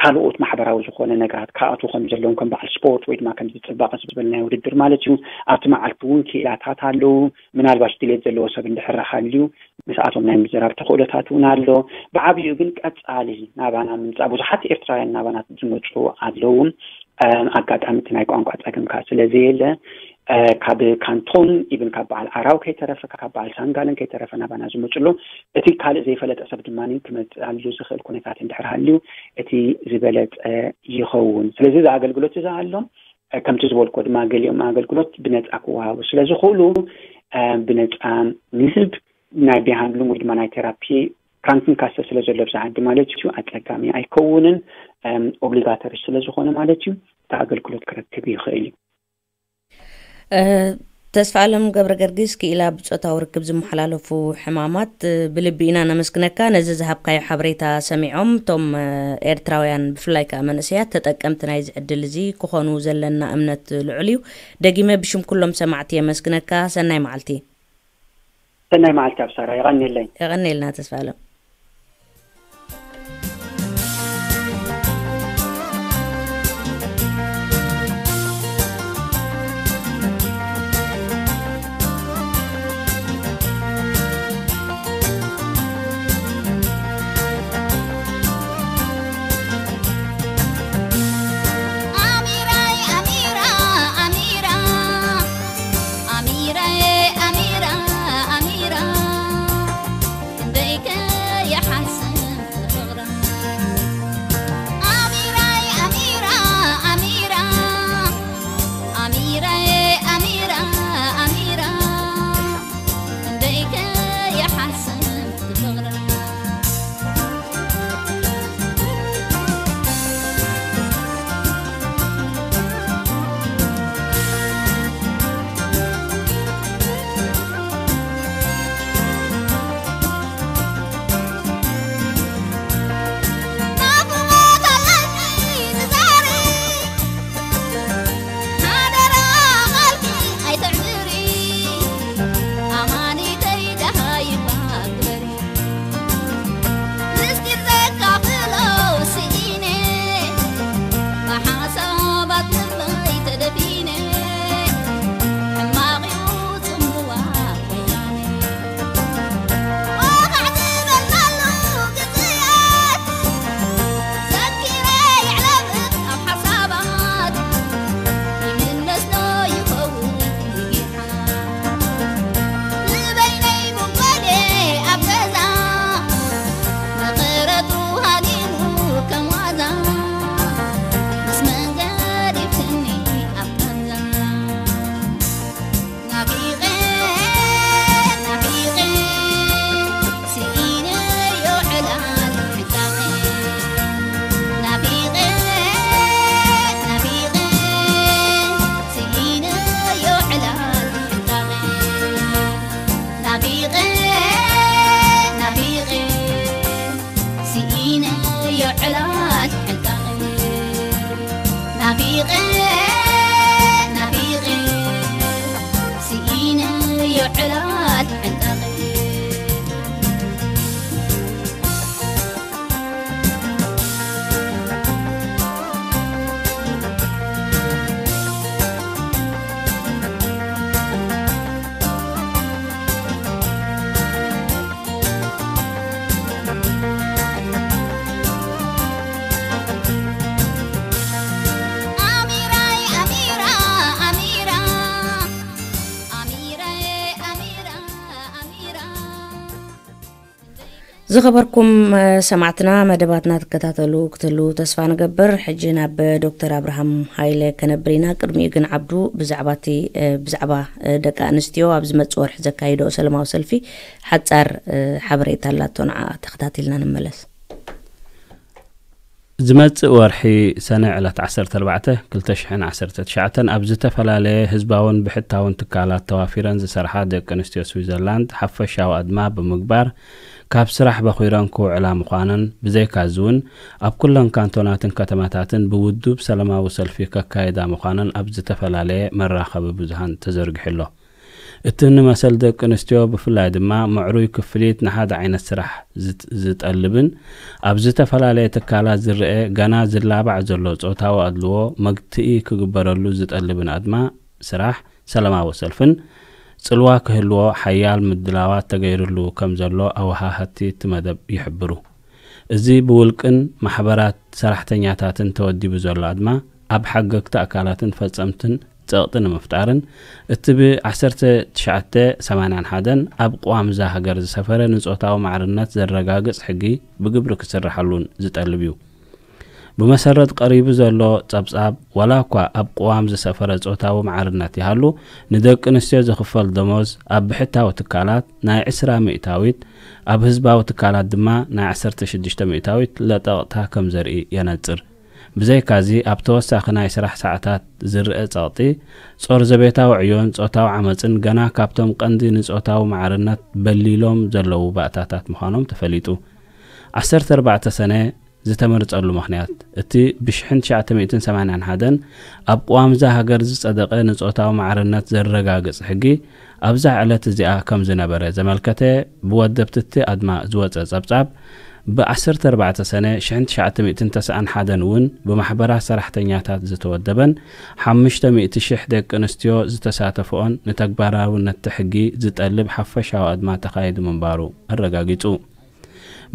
ካልኦት ማሕበራዊ ዝኾነ ነገራት ክኣትዉ ከም ዘለዎም፣ ከም በዓል ስፖርት ወይ ድማ ከምዚ ፅባቐ ዝበልናዮ ውድድር ማለት እዩ። ኣብቲ መዓልቲ እውን ክኢላታት ኣለዉ። ምናልባሽ ድሌት ዘለዎ ሰብ እንድሕር ሃልዩ ምስኣቶም ናይ ምዝራብ ተኽእሎታት እውን ኣሎ። ብዓብዩ ግን ቀፃሊ ናባና ምምፃእ፣ ብዙሓት ኤርትራውያን ናባና ዝመፁ ኣለዉ። ኣጋጣሚ እቲ ናይ ቋንቋ ፀገም ከዓ ስለ ዘየለ ካብ ካንቶን ኢብን ካብ በዓል ኣራው ከይተረፈ ካብ በዓል ሳንጋለን ከይተረፈ ናባና ዝመፅሉ፣ እቲ ካልእ ዘይፈለጠ ሰብ ድማ ክመፅኣሉ ዝኽእል ኩነታት እንድሕር ሃልዩ እቲ ዝበለፀ ይኸውን። ስለዚ እዚ ኣገልግሎት እዚ ኣሎ። ከምቲ ዝበልኩ ድማ ገሊኦም ኣገልግሎት ብነፃ ክወሃቡ ስለ ዝኽእሉ ብነፃ ንህብ። ናይ ቢሃንድሉም ወይ ድማ ናይ ቴራፒ ፍራንክን ካሰ ስለ ዘሎ ብዝዓዲ ማለት እዩ ኣፀጋሚ ኣይከውንን። ኦብሊጋተሪ ስለ ዝኾነ ማለት እዩ እቲ ኣገልግሎት ክረክብ ይኽእል እዩ። ተስፋ ኣለም ገብረ ገርጊስ ክኢላ ብፆታዊ ርክብ ዝመሓላለፉ ሕማማት፣ ብልቢ ኢና ነመስግነካ። ነዚ ዝሃብካዮ ሓበሬታ ሰሚዖም እቶም ኤርትራውያን ብፍላይ ከዓ መንእሰያት ተጠቀምቲ ናይዚ ዕድል እዚ ክኾኑ ዘለና እምነት ልዑል እዩ። ደጊመ ብሽም ኩሎም ሰማዕቲ የመስግነካ። ሰናይ መዓልቲ። ሰናይ መዓልቲ ኣብ ሳራ። የቐንየለይ። የቐንየልና ተስፋ ኣለም። ዝኸበርኩም ሰማዕትና፣ መደባትና ትከታተሉ ክትህሉ ተስፋ ንገብር። ሕጂ ናብ ዶክተር ኣብርሃም ሃይለ ከነብር ኢና። ቅድሚኡ ግን፣ ዓብዱ፣ ብዛዕባ እቲ ብዛዕባ ደቂ ኣንስትዮ ኣብ ዝመጽእ ወርሒ ዘካይዶ ሰለማዊ ሰልፊ ሓጻር ሓበሬታ ኣላቶ፣ ንዓ ተኸታቲልና ንመለስ። ዝመጽእ ወርሒ ሰነ ዕለት ዓሰርተ ኣርባዕተ ክልተ ሽሕን ዓሰርተ ትሽዓተን ኣብ ዝተፈላለየ ህዝባውን ብሕታውን ትካላት ተዋፊረን ዝሰርሓ ደቂ ኣንስትዮ ስዊዘርላንድ ሓፈሻዊ ኣድማ ብምግባር ካብ ስራሕ በኺረን ክውዕላ ምዃነን፣ ብዘይካዚ እውን ኣብ ኩለን ካንቶናትን ከተማታትን ብውዱብ ሰላማዊ ሰልፊ ከካይዳ ምዃነን ኣብ ዝተፈላለየ መራኸቢ ብዙሃን ተዘርጊሑ ኣሎ። እቲ ንመሰል ደቂ ኣንስትዮ ብፍላይ ድማ ምዕሩይ ክፍሊት ንሓደ ዓይነት ስራሕ ዝጠልብን ኣብ ዝተፈላለየ ትካላት ዝረአ ገና ዝላባዕ ዘሎ ጾታዊ ኣድልዎ መግትኢ ክግበረሉ ዝጠልብን ኣድማ ስራሕ፣ ሰላማዊ ሰልፍን ጽልዋ ክህልዎ ሓያል ምድላዋት ተገይርሉ ከም ዘሎ ኣወሃሃድቲ እቲ መደብ ይሕብሩ። እዚ ብውልቅን ማሕበራት ሰራሕተኛታትን ተወዲቡ ዘሎ ኣድማ ኣብ ሓገግቲ ኣካላትን ፈጸምትን ጸቕጢ ንምፍጣርን እቲ ብ ዓሰርተ ትሽዓተ ሰማንያን ሓደን ኣብ ቅዋም እዛ ሃገር ዝሰፈረ ንጾታዊ ማዕርነት ዘረጋግጽ ሕጊ ብግብሪ ክስርሓሉን ዝጠልብ እዩ። ብመሰረት ቀሪቡ ዘሎ ጸብጻብ፣ ዋላ እኳ ኣብ ቅዋም ዝሰፈረ ጾታዊ ማዕርነት ይሃሉ፣ ንደቂ ኣንስትዮ ዝኽፈል ደሞዝ ኣብ ብሕታዊ ትካላት ናይ ዕስራ ሚእታዊት፣ ኣብ ህዝባዊ ትካላት ድማ ናይ ዓሰርተ ሽዱሽተ ሚእታዊት ለጠቕታ ከም ዘርኢ የነጽር። ብዘይካዚ ኣብ ተወሳኺ ናይ ስራሕ ሰዓታት ዝረአ ጸቕጢ፣ ጾር ዘቤታዊ ዕዮን ጾታዊ ዓመጽን ገና ካብቶም ቀንዲ ንጾታዊ ማዕርነት በሊሎም ዘለዉ ባእታታት ምዃኖም ተፈሊጡ። ዓሰርተ ኣርባዕተ ሰነ ዝተመርጸሉ ምኽንያት፣ እቲ ብ ሽሕን ትሽዓተ ሚእትን ሰማንያን ሓደን ኣብ ቅዋም እዛ ሃገር ዝጸደቐ ንጾታዊ ማዕርነት ዘረጋግጽ ሕጊ ኣብዛ ዕለት እዚኣ ከም ዝነበረ ዘመልከተ ብወደብቲ እቲ ኣድማ ዝወጸ ጸብጻብ፣ ብ ዓሰርተ ኣርባዕተ ሰነ ሽሕን ትሽዓተ ሚእትን ተስዓን ሓደን እውን ብማሕበራት ሰራሕተኛታት ዝተወደበን ሓሙሽተ ሚእቲ ሽሕ ደቂ ኣንስትዮ ዝተሳተፍኦን ንተግባራውነት እቲ ሕጊ ዝጠልብ ሓፈሻዊ ኣድማ ተኻይዱ ምንባሩ ኣረጋጊጹ።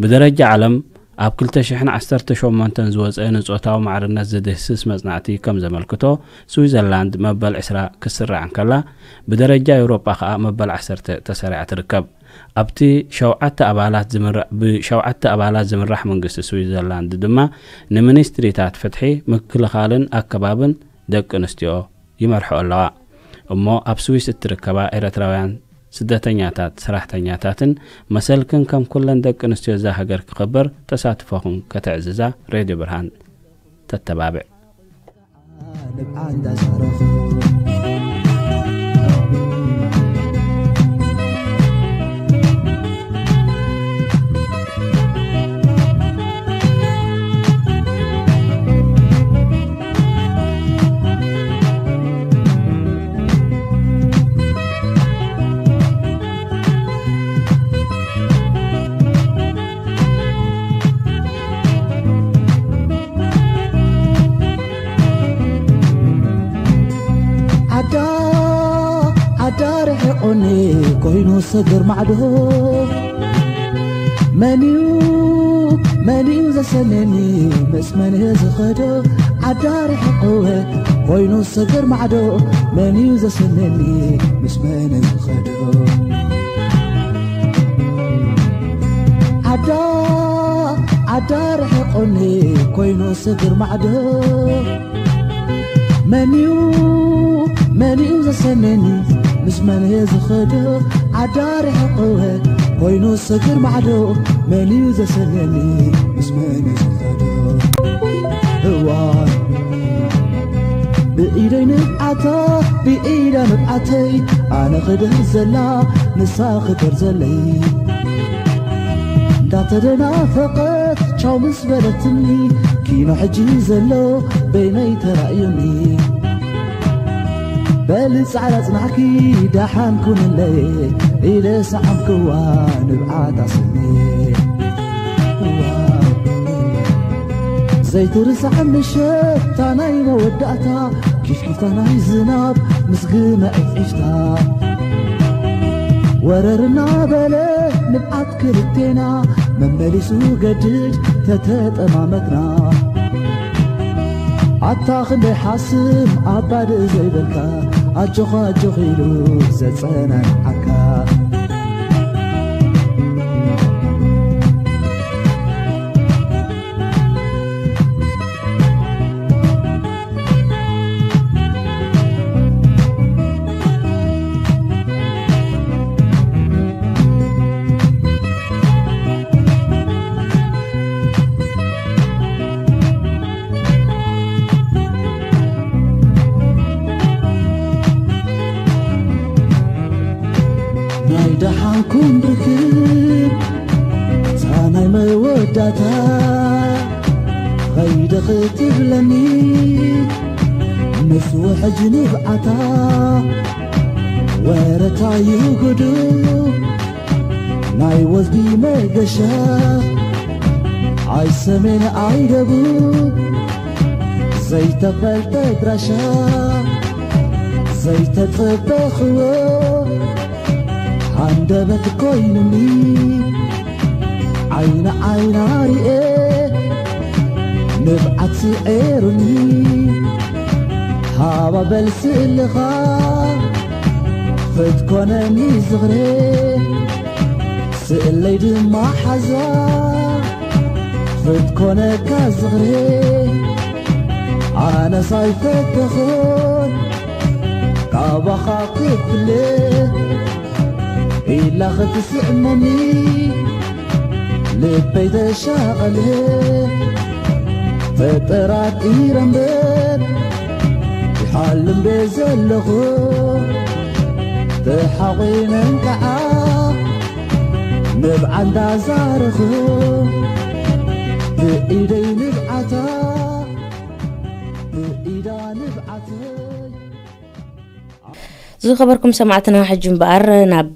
ብደረጃ ዓለም ኣብ ክልተ ሽሕን ዓሰርተ ሸሞንተን ዝወጸ ንጾታዊ ማዕርነት ዝድህስስ መጽናዕቲ ከም ዘመልክቶ፣ ስዊዘርላንድ መበል ዕስራ ክስራዕ እንከላ፣ ብደረጃ ኤውሮጳ ከኣ መበል ዓሰርተ ተሰሪዓ ትርከብ። ኣብቲ ሸውዓተ ኣባላት ዝምራ-፣ ብሸውዓተ ኣባላት ዝምራሕ መንግስቲ ስዊዘርላንድ ድማ ንሚኒስትሪታት ፍትሒ፣ ምክልኻልን ኣከባብን ደቂ ኣንስትዮ ይመርሕኦ ኣለዋ። እሞ ኣብ ስዊስ እትርከባ ኤርትራውያን ስደተኛታት ሰራሕተኛታትን መሰልክን ከም ኩለን ደቂ ኣንስትዮ እዛ ሃገር ክኽበር ተሳትፎኽን ከተዕዝዛ ሬድዮ ብርሃን ተተባብዕ። ዓዳ ዓዳ ርሒቑኒ ኮይኑ ሰገር ማዕዶ፣ መንዩ መንዩ ዘሰነኒ ምስ መን እየ ዝኸዶ? ዓዳ ርሒቑወ ኮይኑ ሰገር ማዕዶ፣ መንዩ ዘሰነኒ ምስ መን እየ ዝኸዶ? ዓዳ ዓዳ ርሒቑኒ ኮይኑ ሰገር ማዕዶ፣ መንዩ መንዩ ዘሰነኒ ምስ መን እየ ዝኸዶ? ዓዳ ርሒቑወ ኮይኑ ሰገር ማዕዶ፣ መንዩ ዘሰነኒ ምስ መን እየ ዝኸዶ? እዋ ብኢደይ ንብዓታ ብኢዳ ንብዓተይ፣ ኣነ ክድህር ዘላ ንሳ ክድር ዘለይ። እንዳተደናፈቐት ቻው ምስ በለትኒ፣ ኪኖ ሕጂ ዘሎ በይነይ ተራእዩኒ። በሊ ጻዕዳ ጽናሕኪ ደሓን ኩንለይ ኢለ ሰዓምክዋ ንብዓታ ስኒ። ዘይትርሳዕ ምሸት እታ ናይ መወዳእታ፣ ኪሽኪታ ናይ ዝናብ ምስ ግመ ዒፍዒፍታ። ወረር እናበለ ንብዓት ክልቴና፣ መመሊሱ ገድድ ተተጠማመትና። ኣታ ክንደይ ሓስም ኣባድእ ዘይበልካ፣ ኣጆኻ ኣጆኺ ኢሉ ዘጸናንዓካ። ኩም ርክብ እታ ናይ መወዳእታ ኸይደ ክትብለኒ ምስ ውሕጅ ንብዓታ ወረታ ይጉዱ ናይ ወዝቢ መገሻ ኣይሰሜን ኣይደቡብ ዘይተፈልጠ ድራሻ ዘይተጸበኽዎ ሃንደበት ኮይኑኒ ዓይኒ ዓይና ርኤ ንብዓት ስዔሩኒ ሃባ በል ስእልኻ ክትኮነኒ ዝኽሬ ስእለይ ድማ ሓዛ ክትኮነካ ዝኽሬ ኣነስ ኣይፈተኹን ካባኻ ክፍለ ኢላ ክትስዕመኒ ልበይ ተሻቐለ ተጠራጢረ እምበር ይሓልም ዶ ዘለኹ ተሓቒነ እንከዓ ንብዓ እንዳዛረኹ ብኢደይ ንብዓታ ብኢዳ ንብዓተይ ዝኸበርኩም ሰማዕትና፣ ሕጂ እምበኣር ናብ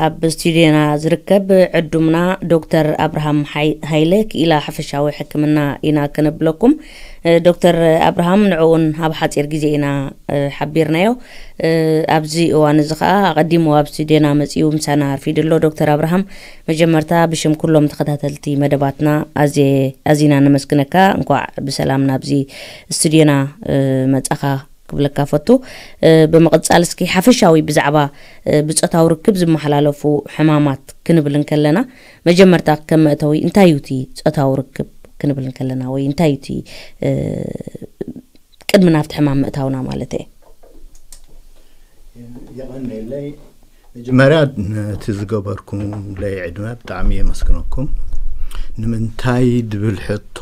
ኣብ ስቱድዮና ዝርከብ ዕዱምና ዶክተር ኣብርሃም ሓይ- ሃይለ ክኢላ ሓፈሻዊ ሕክምና ኢና ከነብለኩም። እ፣ ዶክተር ኣብርሃም፣ ንዕኡን ኣብ ሓጺር ግዜ ኢና እ፣ ሓቢርናዮ። እ፣ ኣብዚ እዋን እዚ ኸኣ ኣቐዲሙ ኣብ ስቱድዮና መጺኡ ምሳና ኣርፊዱ ኣሎ። ዶክተር ኣብርሃም፣ መጀመርታ ብሽም ኩሎም ተኸታተልቲ መደባትና ኣዝየ ኣዚና ነመስግነካ። እንኳዕ ብሰላም ናብዚ ስቱድዮና እ፣ መጻኻ ክብለካ ፈቱ። እ፣ ብምቕጻል እስኪ ሓፈሻዊ ብዛዕባ እ፣ ብጾታዊ ርክብ ዝመሓላለፉ ሕማማት ክንብል እንከለና መጀመርታ ከም መእተዊ እንታይ እዩ እቲ ጾታዊ ርክብ ክንብል እንከለና ወይ እንታይ እዩ እቲ እ፣ ቅድሚ ናብቲ ሕማም ምእታውና ማለት እየ። የቐንየለይ። መጀመርያ ነቲ ዝገበርኩምለይ ዕድመ ብጣዕሚ የመስግነኩም። ንምንታይ ድብል ሕቶ፣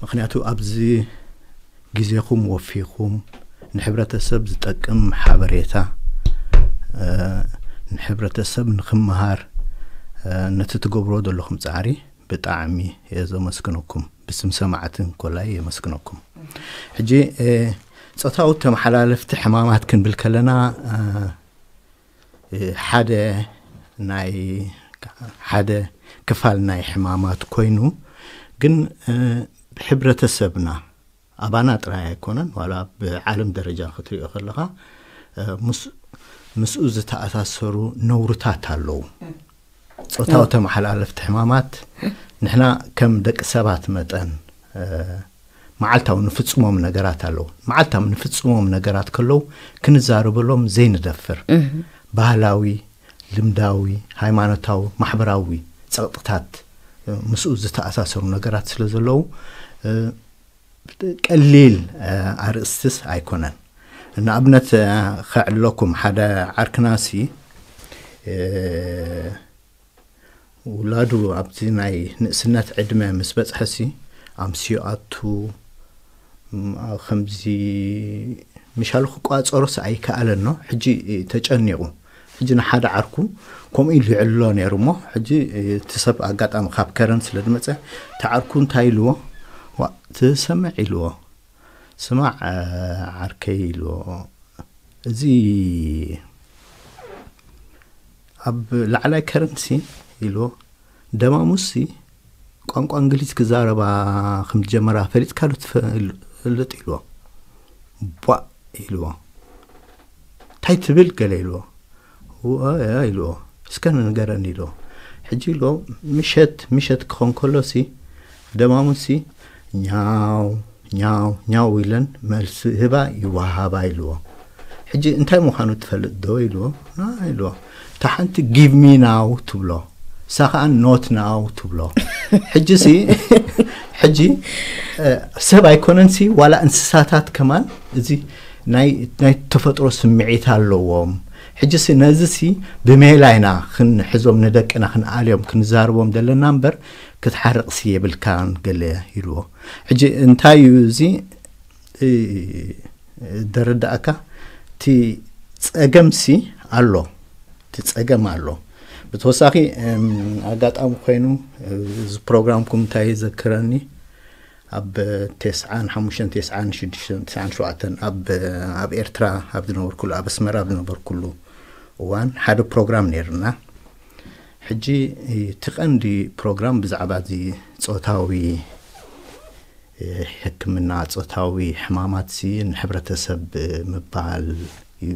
ምክንያቱ ኣብዚ ግዜኹም ወፊኹም ንሕብረተሰብ ዝጠቅም ሓበሬታ እ፣ ንሕብረተሰብ ንክመሃር እ፣ ነቲ ትገብሮ ዘለኹም ፃዕሪ ብጣዕሚ እየ ዘመስግነኩም። ብስም ሰማዕትን ኮላይ የመስግነኩም። ሕጂ እ፣ ፆታዊ ተመሓላለፍቲ ሕማማት ክንብል ከለና እ፣ እ፣ ሓደ ናይ ሓደ ክፋል ናይ ሕማማት ኮይኑ ግን እ፣ ሕብረተሰብና ኣባና ጥራይ ኣይኮነን፣ ዋላ ብዓለም ደረጃ ክትሪኦ ከለኻ እ፣ ምስ- ምስኡ ዝተኣሳሰሩ ነውርታት ኣለዉ። ፆታዊ ተመሓላለፍቲ ሕማማት ንሕና ከም ደቂ ሰባት መጠን እ፣ መዓልታዊ ንፍፅሞም ነገራት ኣለዉ። መዓልታዊ ንፍፅሞም ነገራት ከለዉ ክንዛረበሎም ዘይንደፍር ባህላዊ፣ ልምዳዊ፣ ሃይማኖታዊ፣ ማሕበራዊ ፀቕጥታት እ፣ ምስኡ ዝተኣሳሰሩ ነገራት ስለ ዘለዉ እ፣ ቀሊል እ፣ ኣርእስትስ ኣይኮነን። ንኣብነት እ፣ ከዕልለኩም ሓደ ዓርክናሲ እ፣ ውላዱ ኣብዚ ናይ ንእስነት ዕድመ ምስ በፅሐሲ ኣምስዮ ኣቱ ም፣ ከምዚ ምሻሉ ክቋፀሮስ ኣይከኣለን ኖ። ሕጂ ተጨኒቑ። ሕጂ ንሓደ ዓርኩ ከምኡ ኢሉ ይዕልሎ ነይሩ እሞ ሕጂ እቲ ሰብ ኣጋጣሚ ካብ ከረን ስለ ዝመፀ እቲ ዓርኩ እንታይ ኢልዎ? ዋ ትሰምዕ ኢልዎ። ስማዕ ዓርከይ ኢልዎ፣ እዚ ኣብ ላዕላይ ከረንሲ ኢልዎ ደማሙሲ ቋንቋ እንግሊዝ ክዛረባ ከም ዝጀመራ ፈሊጥካ ዶ ትፈልጥ ኢልዎ። ቧእ ኢልዎ። እንታይ ትብል ገለ ኢልዎ። ወያ ኢልዎ። እስከ ንገረኒ ኢልዎ። ሕጂ ኢልዎ ምሸት ምሸት ክኾን ከሎሲ ደማሙሲ ኛው ኛው ኛው ኢለን መልሲ ህባ ይወሃባ ኢልዎ። ሕጂ እንታይ ምዃኑ ትፈልጥ ዶ ኢልዎ። ና ኢልዎ። እታ ሓንቲ give me now ትብሎ፣ እሳ ከዓ not now ትብሎ። ሕጂ ሲ ሕጂ እ፣ ሰብ ኣይኮነን ሲ ዋላ እንስሳታት ከማን እዚ ናይ ናይ ተፈጥሮ ስምዒት ኣለዎም። ሕጂ ሲ ነዚ ሲ ብሜላ ኢና ክንሕዞም ንደቅና ክንኣልዮም ክንዛርቦም ዘለና እምበር ክትሓርቕ ሲ የብልካን ገለ ኢልዎ። ሕጂ እንታይ እዩ እዚ እ፣ ደረዳእካ እቲ ጸገም ሲ ኣሎ። እቲ ጸገም ኣሎ። ብተወሳኺ ኣጋጣሚ ኮይኑ እዚ ፕሮግራምኩም እንታይ ይዘክረኒ፣ ኣብ ተስዓን ሓሙሽተን፣ ተስዓን ሽዱሽተን፣ ተስዓን ሸውዓተን ኣብ ኣብ ኤርትራ ኣብ ዝነበርኩሉ፣ ኣብ ኣስመራ ኣብ ዝነበርኩሉ እዋን ሓደ ፕሮግራም ነይርና። ሕጂ እቲ ቀንዲ ፕሮግራም ብዛዕባ እዚ ጾታዊ ሕክምና፣ ጾታዊ ሕማማት ሲ ንሕብረተሰብ ምባል እዩ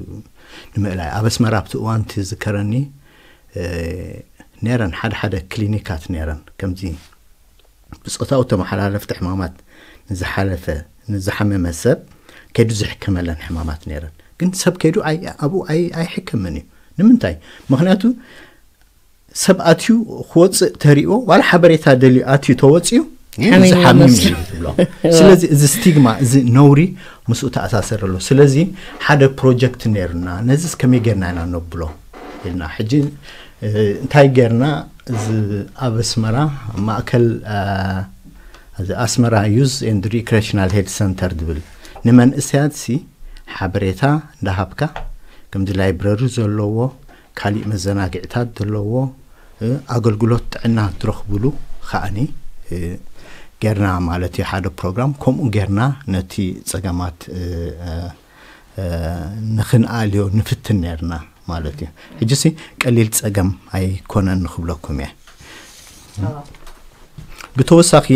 ንምእላይ። ኣብ ኣስመራ ኣብቲ እዋን ትዝከረኒ ነረን ሓደ ሓደ ክሊኒካት ነረን፣ ከምዚ ብጾታዊ ተመሓላለፍቲ ሕማማት ንዝሓለፈ ንዝሓመመ ሰብ ከይዱ ዝሕከመለን ሕማማት ነረን። ግን ሰብ ከይዱ ኣይ- ኣብኡ ኣይ- ኣይሕከምን እዩ። ንምንታይ? ምክንያቱ ሰብ ኣትዩ ክወፅእ ተሪእዎ፣ ዋላ ሓበሬታ ደልዩ ኣትዩ ተወፅዩ ሓሚሙ እዚ ሓሚሙ መስሎ። እዩ ትብሎ። ስለዚ እዚ ስቲግማ፣ እዚ ነውሪ ምስኡ ተኣሳሰር ኣሎ። ስለዚ ሓደ ፕሮጀክት ነይሩና፣ ነዚስ ከመይ ጌርና ኢና ነብሎ ኢልና። ሕጂ እንታይ ጌርና? እዚ ኣብ ኣስመራ ማእከል እዚ ኣስመራ ዩዝ ኤንድ ሪክሬሽናል ሄድ ሰንተር ዝብል ንመንእሰያት ሲ ሓበሬታ እንዳሃብካ፣ ከምዚ ላይብረሪ ዘለዎ፣ ካሊእ መዘናግዕታት ዘለዎ ኣገልግሎት ጥዕና ትረኽብሉ ከኣኒ ጌርና ማለት እዩ። ሓደ ፕሮግራም ከምኡ ጌርና ነቲ ጸገማት ንኽንኣልዮ ንፍትን ኔርና ማለት እዩ። ሕጂ ሲ ቀሊል ጸገም ኣይኮነን ንኽብለኩም እየ። ብተወሳኺ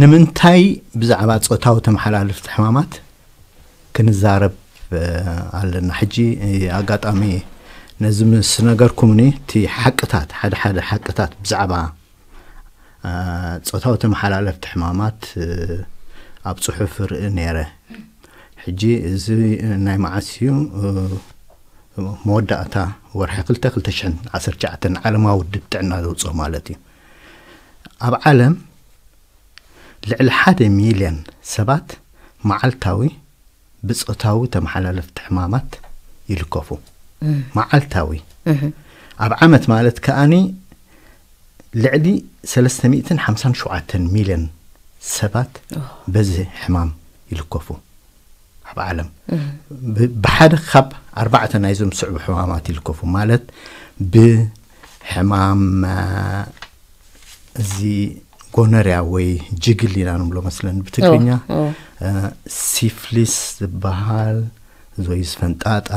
ንምንታይ ብዛዕባ ጾታዊ ተመሓላለፍቲ ሕማማት ክንዛረብ ኣለና? ሕጂ ኣጋጣሚ ነዚ ምስ ነገርኩምኒ እቲ ሓቅታት፣ ሓደ ሓደ ሓቅታት ብዛዕባ ጾታዊ ተመሓላለፍቲ ሕማማት ኣብ ጽሑፍ ርኢ ነይረ። ሕጂ እዚ ናይ መዓስ እዩ? መወዳእታ ወርሒ ክልተ ክልተ ሽሕን ዓሰርተ ትሽዓተን ዓለማዊ ውድብ ጥዕና ዘውፅኦ ማለት እዩ። ኣብ ዓለም ልዕሊ ሓደ ሚልዮን ሰባት መዓልታዊ ብጾታዊ ተመሓላለፍቲ ሕማማት ይልከፉ። መዓልታዊ። ኣብ ዓመት ማለት ከኣኒ ልዕሊ ሰለስተ ሚእትን ሓምሳን ሸውዓተን ሚልዮን ሰባት በዚ ሕማም ይልከፉ ኣብ ዓለም። ብሓደ ካብ ኣርባዕተ ናይዞም ዝስዕቡ ሕማማት ይልከፉ፣ ማለት ብሕማም እዚ ጎነርያ ወይ ጅግል ኢና ንብሎ መስለኒ ብትግርኛ፣ ሲፍሊስ ዝበሃል፣ ዞይስ ፈንጣጣ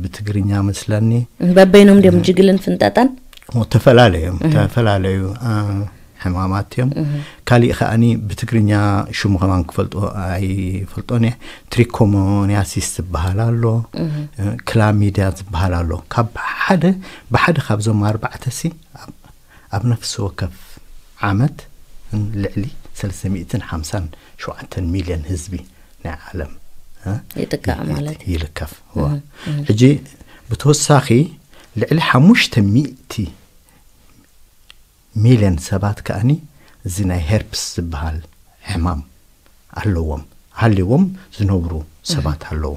ብትግርኛ መስለኒ። በበይኖም ድዮም ጅግልን ፍንጣጣን? ተፈላለዮም ተፈላለዩ ሕማማት እዮም። ካሊእ ከኣኒ ብትግርኛ ሽሙ ከማን ክፈልጦ ኣይፈልጦን እየ። ትሪኮሞኒያሲስ ዝበሃል ኣሎ፣ ክላሚድያ ዝበሃል ኣሎ። ካብ ሓደ ብሓደ ካብዞም ኣርባዕተ ሲ ኣብ ነፍሲ ወከፍ ዓመት ልዕሊ ሰለስተ ሚእትን ሓምሳን ሸውዓተን ሚልዮን ህዝቢ ናይ ዓለም ይልከፍ። ሕጂ ብተወሳኺ ልዕሊ ሓሙሽተ ሚእቲ ሚልዮን ሰባት ከኣኒ እዚ ናይ ሄርፕስ ዝበሃል ሕማም ኣለዎም፣ ሃልዎም ዝነብሩ ሰባት ኣለዉ።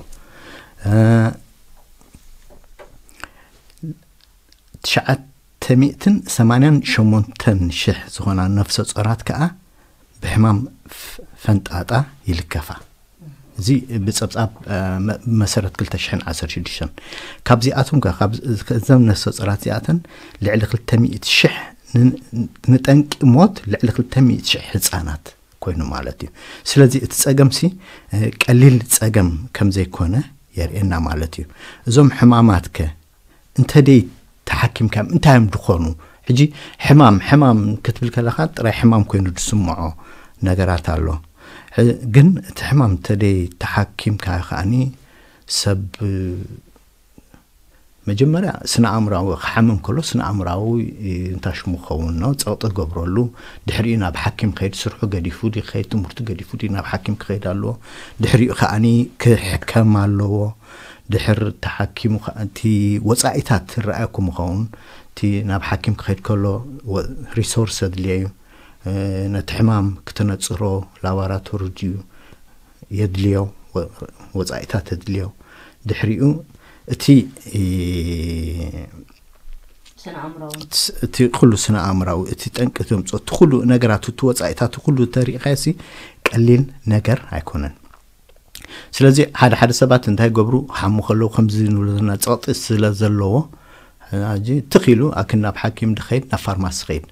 ትሽዓተ ሚእትን ሰማንያን ሸሞንተን ሽሕ ዝኾና ነፍሰ ጾራት ከኣ ብሕማም ፈንጣጣ ይልከፋ። እዚ ብጸብጻብ መሰረት ክልተ ሽሕን ዓሰርተ ሽዱሽተን። ካብዚኣቶም ከ እዘም ነፍሰ ጾራት እዚኣተን ልዕሊ ክልተ ሚእቲ ሽሕ ንጠንቂ ሞት ልዕሊ ክልተ ሚእቲ ሽሕ ህጻናት ኮይኑ ማለት እዩ። ስለዚ እቲ ጸገምሲ ቀሊል ጸገም ከም ዘይኮነ የርእየና ማለት እዩ። እዞም ሕማማት ከ እንተ ደይ ተሓኪምካዮም እንታይ እዮም ድኾኑ? ሕጂ ሕማም ሕማም ክትብል ከለኻ ጥራይ ሕማም ኮይኑ ዝስምዖ ነገራት ኣሎ። ግን እቲ ሕማም እንተ ደይ ተሓኪምካ ከኣኒ ሰብ መጀመርያ ስነ ኣእምራዊ ክሓምም ከሎ ስነ ኣእምራዊ እንታሽሙ ክኸውን ነው ጸቕጢ ገብረሉ። ድሕሪኡ ናብ ሓኪም ክኸይድ፣ ስርሑ ገዲፉ ድዩ ክኸይድ፣ ትምህርቱ ገዲፉ ድዩ ናብ ሓኪም ክኸይድ ኣለዎ። ድሕሪኡ ከኣኒ ክሕከም ኣለዎ። ድሕር ተሓኪሙ እቲ ወፃኢታት ትረኣየኩም ይኸውን። እቲ ናብ ሓኪም ክኸይድ ከሎ ሪሶርስ ኣድልዮ እዩ። ነቲ ሕማም ክተነፅሮ ላቦራቶሪ ድዩ የድልዮ፣ ወፃኢታት ኣድልዮ። ድሕሪኡ እቲ እቲ ኩሉ ስነ ኣእምራዊ እቲ ጠንቂ ዘምፅኦ እቲ ኩሉ ነገራት እቲ ወፃኢታት ኩሉ ተሪእኻሲ ቀሊል ነገር ኣይኮነን። ስለዚ ሓደ ሓደ ሰባት እንታይ ገብሩ ሓሙ ከለዉ ከምዚ ንብሎ ዘለና ፀቕጢ ስለ ዘለዎ ሕጂ ትኽ ኢሉ ኣክን ናብ ሓኪም ድኸይድ ናብ ፋርማሲ ኸይድ።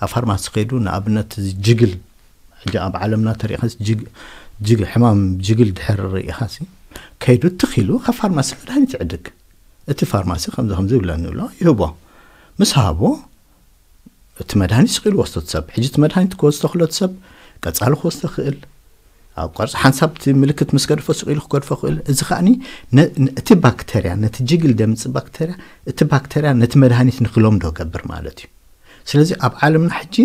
ኣብ ፋርማሲ ኸይዱ ንኣብነት እዚ ጅግል፣ ሕጂ ኣብ ዓለምና ተሪኢኻስ ጅግ ጅግ ሕማም ጅግል ድሕር ርኢኻሲ ከይዱ ትኽ ኢሉ ካብ ፋርማሲ መድሃኒት ይዕድግ። እቲ ፋርማሲ ከምዚ ከምዚ ይብለኒ ብሎ ይህቦ። ምስ ሃቦ እቲ መድሃኒት ስቕ ኢሉ ወስዶ ሰብ። ሕጂ እቲ መድሃኒት ክወስዶ ክሎ ሰብ ቀጻሊ ክወስዶ ክእል፣ ኣብ ቀርፂ ሓንሳብ እቲ ምልክት ምስ ገድፎ ስቕ ኢሉ ክገድፎ ክእል። እዚ ከዓኒ ነ- ነ- እቲ ባክተርያ፣ ነቲ ጅግል ደምፂ ባክተርያ፣ እቲ ባክተርያ ነቲ መድሃኒት ንክለምዶ ገብር ማለት እዩ። ስለዚ ኣብ ዓለምና ሕጂ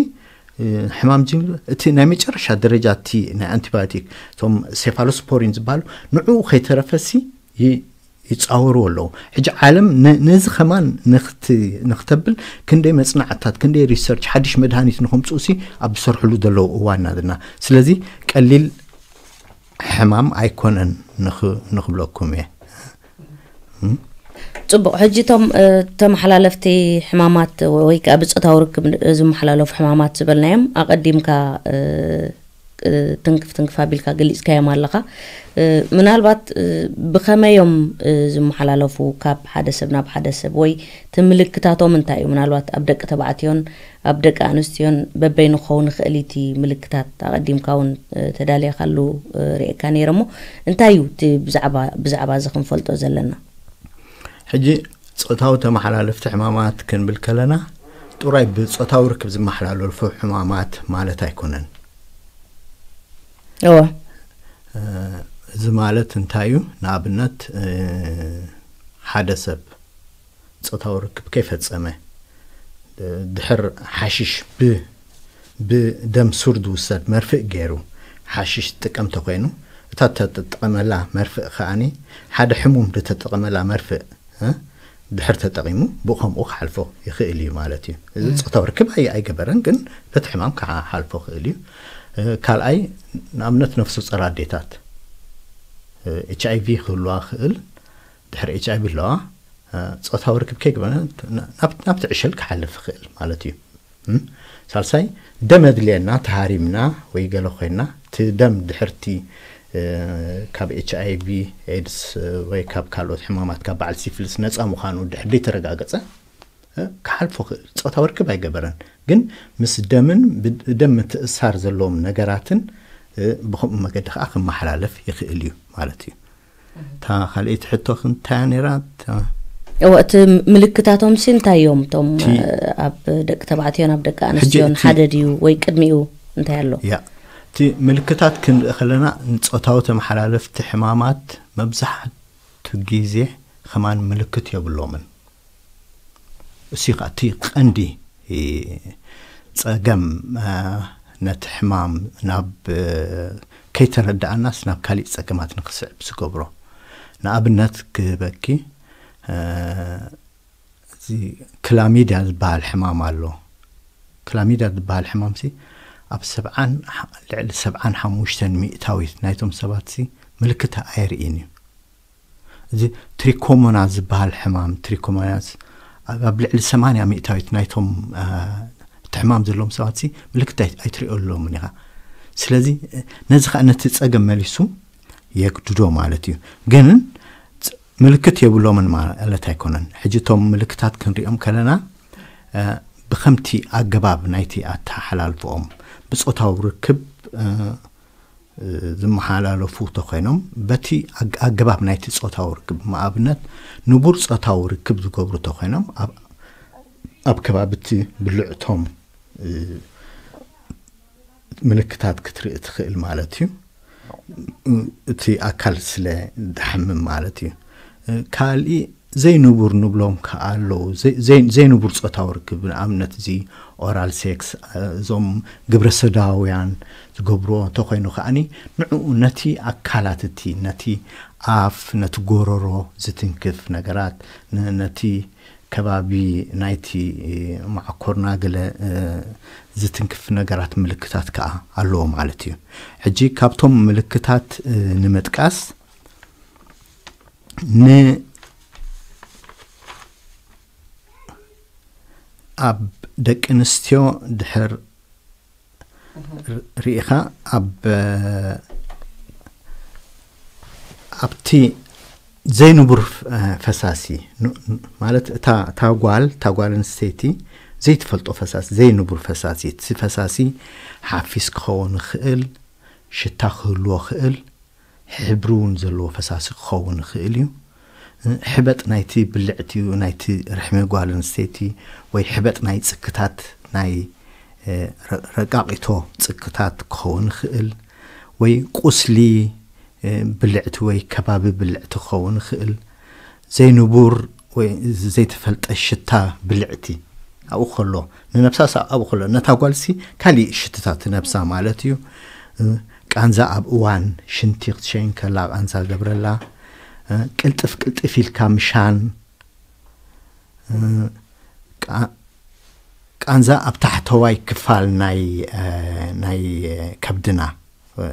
እ፣ ሕማም ጅግል እቲ ናይ መጨረሻ ደረጃ እቲ ናይ ኣንቲባዮቲክ እቶም ሴፋሎስፖሪን ዝበሃሉ ንዕኡ ከይተረፈሲ ይ- ይጻወሩ ኣለዉ። ሕጂ ዓለም ነ- ነዚ ከማን ንክት- ንክተብል ክንደይ መጽናዕትታት ክንደይ ሪሰርች ሓድሽ መድሃኒት ንኸምፅኡሲ ኣብ ዝሰርሕሉ ዘለዉ እዋን ናትና። ስለዚ ቀሊል ሕማም ኣይኮነን ንኽ- ንኽብለኩም እየ። ጽቡቕ። ሕጂ እቶም እ፣ ተመሓላለፍቲ ሕማማት ወይ ከዓ ብጾታዊ ርክብ ዝመሓላለፉ ሕማማት ዝበልናዮም ኣቐዲምካ እ፣ እ፣ ትንክፍ ትንክፍ ኣቢልካ ገሊጽካዮም ኣለኻ። እ፣ ምናልባት እ፣ ብኸመዮም እ፣ ዝመሓላለፉ ካብ ሓደ ሰብ ናብ ሓደ ሰብ ወይ እቲ ምልክታቶም እንታይ እዩ? ምናልባት ኣብ ደቂ ተባዕትዮን ኣብ ደቂ ኣንስትዮን በበይኑ ክኸውን ይኽእል እዩ እቲ ምልክታት። ኣቐዲምካ እውን እ፣ ተዳልየካሉ እ፣ ርኤካ ነይረ እሞ እንታይ እዩ እቲ ብዛዕባ ብዛዕባ እዚ ክንፈልጦ ዘለና? ሕጂ ጾታዊ ተመሓላለፍቲ ሕማማት ክንብል ከለና ጥራይ ብጾታዊ ርክብ ዝመሓላለፉ ሕማማት ማለት ኣይኮነን። እወ እ፣ እዚ ማለት እንታይ እዩ? ንኣብነት እ፣ ሓደ ሰብ ጾታዊ ርክብ ከይፈጸመ እ፣ ድሕር ሓሽሽ ብ ብደም ሱር ዝውሰድ መርፍእ ገይሩ ሓሽሽ ዝጥቀም ተኮይኑ እታ ተጠቀመላ መርፍእ ከዓኒ ሓደ ሕሙም ዝተጠቀመላ መርፍእ እ፣ ድሕር ተጠቂሙ ብኡ ከምኡ ክሓልፎ ይኽእል እዩ ማለት እዩ። እዚ ጾታዊ ርክብ ኣይ- ኣይገበረን ግን በቲ ሕማም ክሓልፎ ክእል እዩ። እ፣ ካልኣይ ንኣብነት ነፍሱ ጸር ኣዴታት ኤች ኣይ ቪ ክህልዋ ክእል ድሕሪ ኤች ኣይ ቪ ኣለዋ እ፣ ጾታዊ ርክብ ከይግበረ ናብ- ናብቲ ዕሸል ክሓልፍ ይኽእል ማለት እዩ። እም፣ ሳልሳይ ደም ኣድልየና ተሃሪምና ወይ ገለ ኮይና እቲ ደም ድሕርቲ እ፣ ካብ ኤች ኣይ ቪ ኤድስ እ፣ ወይ ካብ ካልኦት ሕማማት ካብ በዓል ሲፍልስ ነፃ ምዃኑ ድሕር ዘይተረጋገፀ እ፣ ክሓልፎ ክእል ጾታዊ ርክብ ኣይገበረን ግን ምስ ደምን ብደም ምትእሳር ዘለዎም ነገራትን እ፣ ብከምኡ መገዲ ከዓ ክመሓላለፍ ይኽእል እዩ ማለት እዩ። እታ ካልኣይቲ ሕቶ ክንታያ ነይራ እታ- እወ እቲ ምልክታቶም ሲ እንታይ እዮም እቶም ቲ- እ፣ ኣብ ደቂ ተባዕትዮን ኣብ ደቂ ኣንስትዮን እቲ- ሓደ ድዩ ወይ ቅድሚኡ እንታይ ኣሎ? ያ እቲ ምልክታት ክንርኢ ከለና ንጾታዊ ተመሓላለፍቲ ሕማማት መብዛሕቱ ግዜ ከማን ምልክት የብሎምን። እሱ ከዓ እቲ ቀንዲ እ፣ ጸገም እ፣ ነቲ ሕማም ናብ እ፣ ከይተረዳኣናስ ናብ ካሊእ ጸገማት ንክስዕብ ዝገብሮ። ንኣብነት ክህበኪ እ፣ እዚ ክላሚድያ ዝበሃል ሕማም ኣሎ። ክላሚድያ ዝበሃል ሕማም ሲ ኣብ ሰብዓን ልዕሊ ሰብዓን ሓሙሽተን ሚእታዊት ናይቶም ሰባት ሲ ምልክት ኣይርእን እዩ። እዚ ትሪኮሞና ዝበሃል ሕማም ትሪኮሞናስ ኣብ ኣብ ልዕሊ ሰማንያ ሚእታዊት ናይቶም እ፣ እቲ ሕማም ዘለዎም ሰባት ሲ ምልክት ኣይ- ኣይትሪኦ ኣለዎምን ኢኻ። ስለዚ እ፣ ነዚ ከዓ ነቲ ጸገም መሊሱ የግድዶ ማለት እዩ። ግን ፅ- ምልክት የብሎምን ማለት ኣይኮነን። ሕጂ እቶም ምልክታት ክንሪኦም ከለና እ፣ ብከምቲ ኣገባብ ናይቲ ኣተሓላልፍኦም ብጾታዊ ርክብ እ፣ እ፣ ዝመሓላለፉ ተኮይኖም በቲ ኣግ- ኣገባብ ናይቲ ጾታዊ ርክብ ንኣብነት ንቡር ጾታዊ ርክብ ዝገብሩ ተኮይኖም ኣብ ኣብ ከባቢ እቲ ብልዕቶም እ፣ ምልክታት ክትርኢ ትኽእል ማለት እዩ። እቲ ኣካል ስለ ድሓምም ማለት እዩ። ካልእ ዘይንቡር ንብሎም ከዓ ኣለዉ። ዘይ- ዘይ- ዘይንቡር ጾታዊ ርክብ ንኣብነት እዚ ኦራል ሴክስ፣ እዞም ግብረ ሰዳውያን ዝገብርዎ እንተኮይኑ ከዓኒ ንዕኡ ነቲ ኣካላት እቲ ነቲ ኣፍ ነቲ ጎረሮ ዝትንክፍ ነገራት ን- ነቲ ከባቢ ናይቲ መዓኮርና ገለ እ፣ ዝትንክፍ ነገራት ምልክታት ከዓ ኣለዎ ማለት እዩ። ሕጂ ካብቶም ምልክታት እ፣ ንምጥቃስ ን ኣብ ደቂ ኣንስትዮ ድሕር ር- ርኢኻ ኣብ እ፣ ኣብቲ ዘይንቡር ፈሳሲ ማለት እታ ጓል እታ ጓል ኣንስተይቲ ዘይትፈልጦ ፈሳሲ፣ ዘይንቡር ፈሳሲ፣ እቲ ፈሳሲ ሓፊስ ክኸውን ይኽእል፣ ሽታ ክህልዎ ይኽእል፣ ሕብሪ እውን ዘለዎ ፈሳሲ ክኸውን ይኽእል እዩ። ሕበጥ ናይቲ ብልዕቲ እዩ፣ ናይቲ ርሕሚ ጓል ኣንስተይቲ ወይ ሕበጥ ናይ ጽክታት፣ ናይ ረቃቂቶ ጽክታት ክኸውን ይኽእል፣ ወይ ቁስሊ ብልዕቲ ወይ ከባቢ ብልዕቲ ክኸውን ይኽእል። ዘይንቡር ወይ ዘይተፈልጠ ሽታ ብልዕቲ ኣብኡ ከሎ፣ ንነብሳስ ኣብኡ ከሎ ነታ ጓልሲ ካሊእ ሽትታት ነብሳ ማለት እዩ። ቃንዛ ኣብ እዋን ሽንቲ ክትሸይን ከላ ቃንዛ ገብረላ። ቅልጥፍ ቅልጥፍ ኢልካ ምሻን፣ ቃንዛ ኣብ ታሕተዋይ ክፋል ናይ ናይ ከብድና፣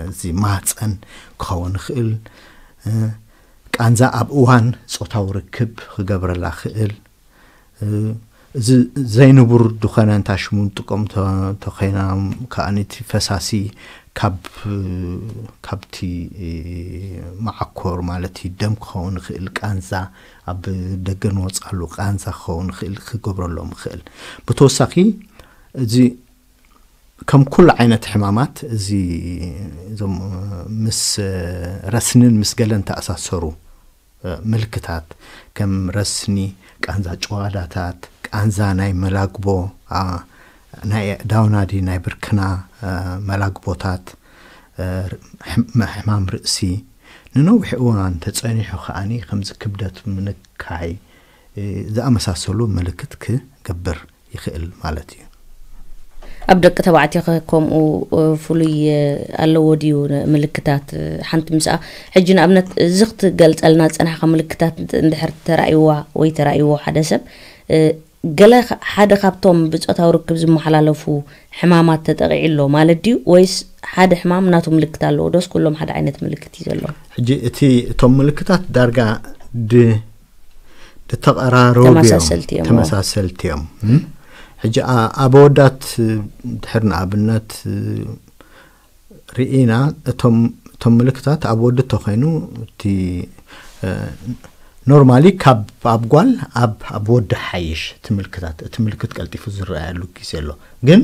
እዚ ማህፀን ክኸውን ይኽእል። ቃንዛ ኣብ እዋን ጾታዊ ርክብ ክገብረላ ክእል። እዚ ዘይንቡር ዝኾነ እንታ ሽሙ ንጥቀም ተኾይና፣ ከኣነቲ ፈሳሲ ካብ ካብቲ መዓኮር ማለት ደም ክኸውን ይኽእል፣ ቃንዛ ኣብ ደገ ንወፃሉ ቃንዛ ክኸውን ይኽእል፣ ክገብረሎም ይኽእል። ብተወሳኺ እዚ ከም ኩሉ ዓይነት ሕማማት እዚ እዞም ምስ ረስንን ምስ ገለን ተኣሳሰሩ ምልክታት ከም ረስኒ፣ ቃንዛ ጨዋዳታት፣ ቃንዛ ናይ መላግቦ፣ ናይ ዳውናዲ ናይ ብርክና መላግቦታት፣ ሕማም ርእሲ፣ ንነዊሕ እዋን ተጸኒሑ ከኣኒ ከምዚ ክብደት ምንካይ ዝኣመሳሰሉ ምልክት ክገብር ይኽእል ማለት እዩ። ኣብ ደቂ ተባዕትዮ ከ ከምኡ ፍሉይ ኣለዎ ድዩ ምልክታት? ሓንቲ ምስኣ ሕጂ ንኣብነት እዚ ክትገልጸልና ዝጸናሕካ ምልክታት እንድሕር ተራእይዋ ወይ ተራእይዎ ሓደ ሰብ፣ ገለ ሓደ ካብቶም ብጾታዊ ርክብ ዝመሓላለፉ ሕማማት ተጠቒዑ ኣሎ ማለት ድዩ? ወይስ ሓደ ሕማም ናቱ ምልክት ኣለዎ? ዶስ ኩሎም ሓደ ዓይነት ምልክት እዩ ዘለዎም? ሕጂ እቲ እቶም ምልክታት ዳርጋ ድ ድተቐራረቡ እዮም፣ ተመሳሰልቲ እዮም። ተመሳሰልቲ እዮም። ሕጂ ኣብ ኣወዳት ድሕር ንኣብነት ርኢና እቶም እቶም ምልክታት ኣብ ወዲ ተኾይኑ እቲ ኖርማሊ ካብ ኣብ ጓል ኣብ ኣብ ወዲ ሓይሽ እቲ ምልክታት እቲ ምልክት ቀልጢፉ ዝረኣየሉ ግዜ ኣሎ። ግን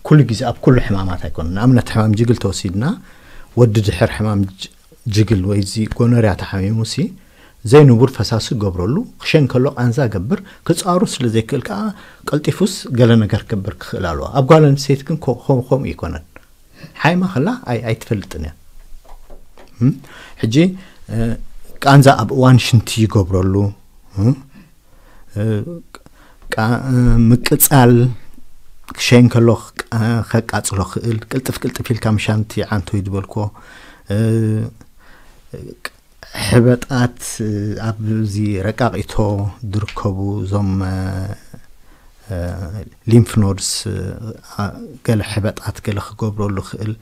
ኩሉ ግዜ ኣብ ኩሉ ሕማማት ኣይኮነ። ንኣብነት ሕማም ጅግል ተወሲድና ወዲ ድሕር ሕማም ጅግል ወይ እዚ ጎኖርያ ተሓሚሙ ሲ ዘይንቡር ፈሳሲ ገብረሉ፣ ክሸን ከሎ ቃንዛ ገብር፣ ክጻሩ ስለ ዘይክእል ከኣ ቀልጢፉስ ገለ ነገር ክገብር ክኽእል ኣለዎ። ኣብ ጓል ኣንስተይቲ ግን ከምኡ ይኮነን። ሓይማ ከላ ኣይትፈልጥን እያ። ሕጂ ቃንዛ ኣብ እዋን ሽንቲ ይገብረሉ። ምቅጻል ክሸይን ከሎ ከቃጽሎ ክእል ቅልጥፍ ቅልጥፍ ኢልካ ምሻንቲ ዓንቶ ይድበልኮ። ሕበጣት ኣብዚ ረቃቂቶ ዝርከቡ እዞም ሊምፍ ኖድስ ገለ ሕበጣት ገለ ክገብረሉ ክእል።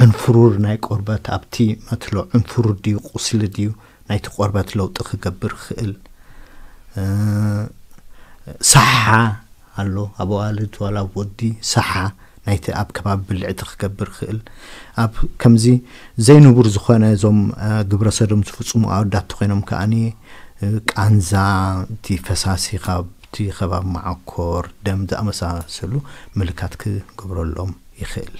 ዕንፍሩር ናይ ቆርበት ኣብቲ መትሎ ዕንፍሩር ድዩ ቁስሊ ድዩ ናይቲ ቆርበት ለውጢ ክገብር ክእል። ሳሓ ኣሎ ኣብ ኣዋልድ ዋላ ኣብ ወዲ ሳሓ ናይቲ ኣብ ከባቢ ብልዕቲ ክገብር ክእል። ኣብ ከምዚ ዘይንቡር ዝኾነ እዞም ግብረ ሰዶም ዝፍጽሙ ኣወዳት ተኮይኖም ከኣኒ ቃንዛ እቲ ፈሳሲ ካብቲ ከባቢ መዓኮር ደም ዝኣመሳሰሉ ምልካት ክገብረሎም ይኽእል።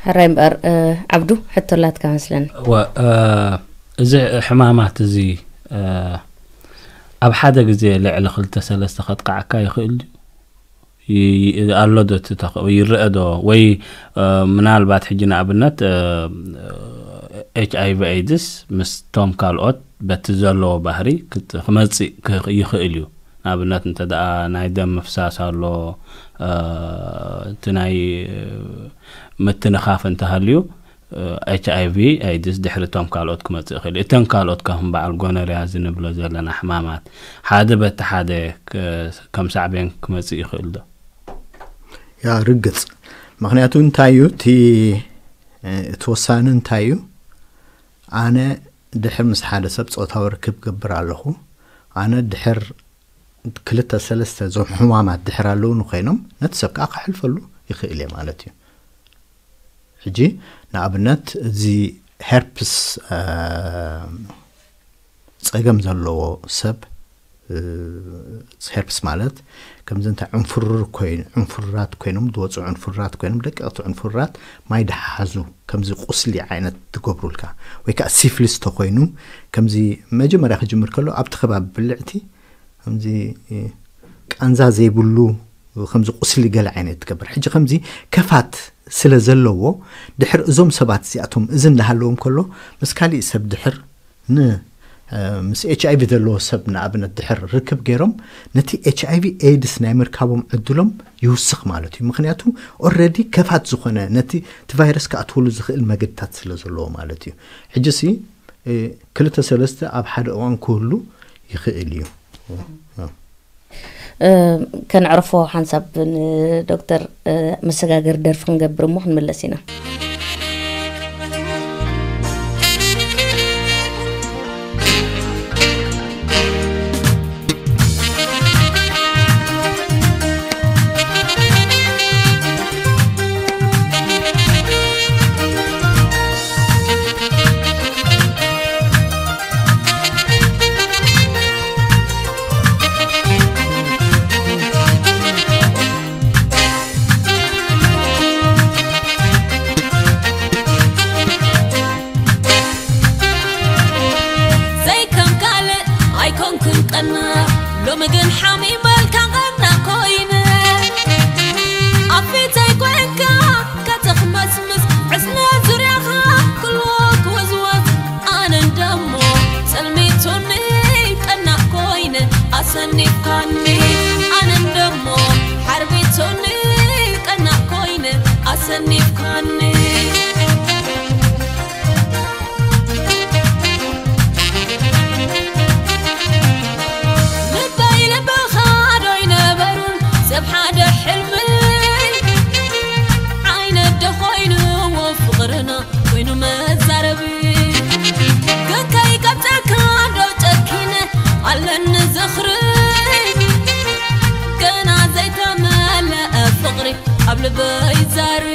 ሕራይ እምበር ዓብዱ ሕቶ ላትካ መስለኒ። እዚ ሕማማት እዚ ኣብ ሓደ ግዜ ልዕሊ ክልተ ሰለስተ ከጥቃዓካ ይኽእል ድዩ? ኣሎ ዶ እቲ ተኸ- ይረአ ዶ ወይ ምናልባት ሕጂ ንኣብነት ኤች ኣይ ቪ ኤድስ ምስቶም ካልኦት በቲ ዘለዎ ባህሪ ክመፅእ ይኽእል እዩ። ንኣብነት እንተ ደኣ ናይ ደም ምፍሳስ ኣሎ፣ እቲ ናይ ምትንኻፍ እንተሃልዩ ኤች ኣይ ቪ ኤድስ ድሕሪ እቶም ካልኦት ክመፅእ ይኽእል እዩ። እተን ካልኦት ከም በዓል ጎነርያ እዚ ንብሎ ዘለና ሕማማት ሓደ በቲ ሓደ ከም ሳዕቤን ክመፅእ ይኽእል ዶ? ያ ርግፅ። ምክንያቱ እንታይ እዩ እቲ እቲ ወሳኒ እንታይ እዩ? ኣነ ድሕር ምስ ሓደ ሰብ ፆታዊ ርክብ ገብር ኣለኹ። ኣነ ድሕር ክልተ ሰለስተ እዞም ሕማማት ድሕር ኣለውኒ ኮይኖም ነቲ ሰብ ከዓ ከሕልፈሉ ይኽእል እየ ማለት እዩ። ሕጂ ንኣብነት እዚ ሄርፕስ ጸገም ዘለዎ ሰብ፣ እ፣ ሄርፕስ ማለት ከምዚ እንታይ ዕንፍሩር ኮይን-፣ ዕንፍሩራት ኮይኖም ዝወፁ፣ ዕንፍሩራት ኮይኖም ደቀቕቲ ዕንፍሩራት ማይ ደሓዙ ከምዚ ቁስሊ ዓይነት ትገብሩልካ፣ ወይ ከዓ ሲፍሊስ ተኮይኑ ከምዚ መጀመርያ ክጅምር ከሎ ኣብቲ ከባቢ ብልዕቲ ከምዚ፣ እ፣ ቃንዛ ዘይብሉ ከምዚ ቁስሊ ገለ ዓይነት ትገብር። ሕጂ ከምዚ ከፋት ስለ ዘለዎ ድሕር እዞም ሰባት እዚኣቶም እዚ እንዳሃለዎም ከሎ ምስ ካሊእ ሰብ ድሕር ን-፣ እ፣ ምስ ኤች ኣይ ቪ ዘለዎ ሰብ ንኣብነት ድሕር ርክብ ገይሮም ነቲ ኤች ኣይ ቪ ኤድስ ናይ ምርካቦም ዕድሎም ይውስኽ ማለት እዩ። ምኽንያቱ ኦልሬዲ ከፋት ዝኾነ ነቲ እቲ ቫይረስ ክኣትወሉ ዝኽእል መገድታት ስለ ዘለዎ ማለት እዩ። ሕጂ ሲ፣ እ፣ ክልተ ሰለስተ ኣብ ሓደ እዋን ክህሉ ይኽእል እዩ። እ፣ ከነዕርፎ ሓንሳብ ንዶክተር፣ እ፣ መሰጋገሪ ደርፊ ክንገብር እሞ ክንምለስ ኢና። ዘይከም ካልእ ኣይኮንኩን ቀና፣ ሎሚ ግን ሓሚመልካ ቀና ኮይነ። ኣብ ፊተይ ኮንካ ከተኽመስምስ፣ ዕስለ ዙርያኻ ኩሉ ክወዝወዝ። ኣነ እንደሞ ጸልሚቱኒ ቀና ኮይነ፣ ኣሰኒፍካኒ። ኣነ እንደሞ ሓርቢቱኒ ቀና ኮይነ፣ ኣሰኒፍካኒ። ልበይ ልብኻ ዶ ኣይነበሩን ሰብ ሓደ ሕልሚ? ዓይነ ዶ ኮይንዎ ፍቕርና ኮይኑ መዛረቢ? ግን ከይቀብጸካ ዶ ጨኪነ ኣለኒ ዝኽሪ? ገና ዘይተመለአ ፍቕሪ ኣብ ልበይ ዛሪ።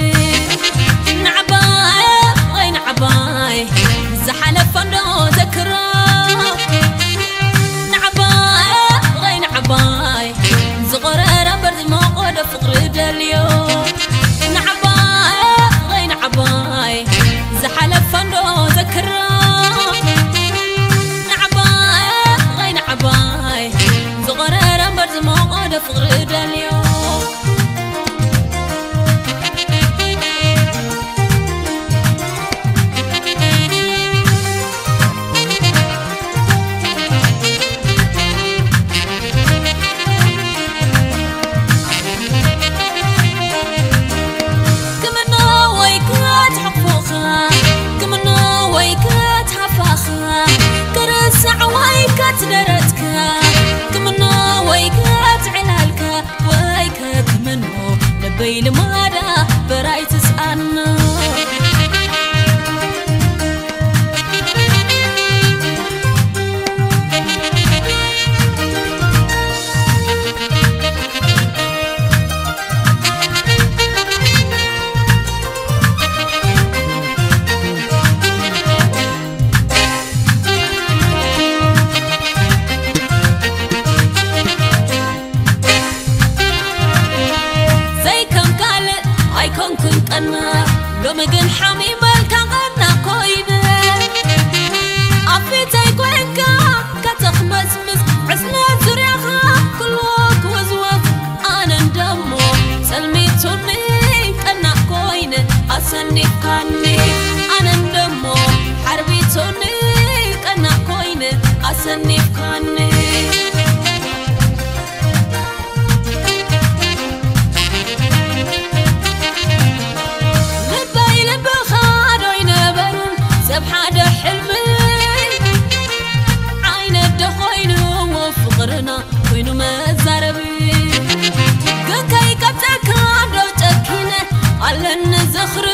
ንዓባይ ወይ ንዓባይ ዝሓለፈ እንዶ ዘክሮ፣ ንዓባይ ወይ ንዓባይ ዝቐረረ እምበር ዝሞቐ ዶ ፍቕሪ ደልዮ። ንዓባይ ወይ ንዓባይ ዝሓለፈ እንዶ ዘክሮ፣ ንዓባይ ወይ ንዓባይ ዝቐረረ እምበር ዝሞቐ ዶ ፍቕሪ ደልዮ። ክምኖ ወይ ክትሕቕፎኻ፣ ክምኖ ወይ ክትሓፋኻ፣ ክርሳዕ ወይ ክትደረትካ፣ ክምኖ ወይ ክትዕላልካ፣ ወይ ከትምኖ ልበይ ልማዳ በራይ ትስኣኖ። ዘይከም ካልእ ኣይኮንኩን ቀና፣ ሎሚ ግን ሓሚመልካ ቀና ኮይነ። ኣብ ፊተይ ኮንካ ከተኽመስምስ፣ ዕስለ ዙርያኻ ኩሉ ክውዝወዝ። ኣነ እንደሞ ጸልሚቱኒ ቀና ኮይነ፣ ኣሰኒፍካኒ። ኣነ እንደሞ ሓርቢቱኒ ቀና ኮይነ፣ ኣሰኒፍካኒ። ልበይ ልብኻ ዶ ኣይነበሩን ሰብ ሓደ ሕልሚ? ዓይነ ዶ ኮይንዎ ፍቕርና ኮይኑ መዛረቢ? ግን ከይቀብጸካ ዶ ጨኪነ ኣለኒ ዝኽሪ?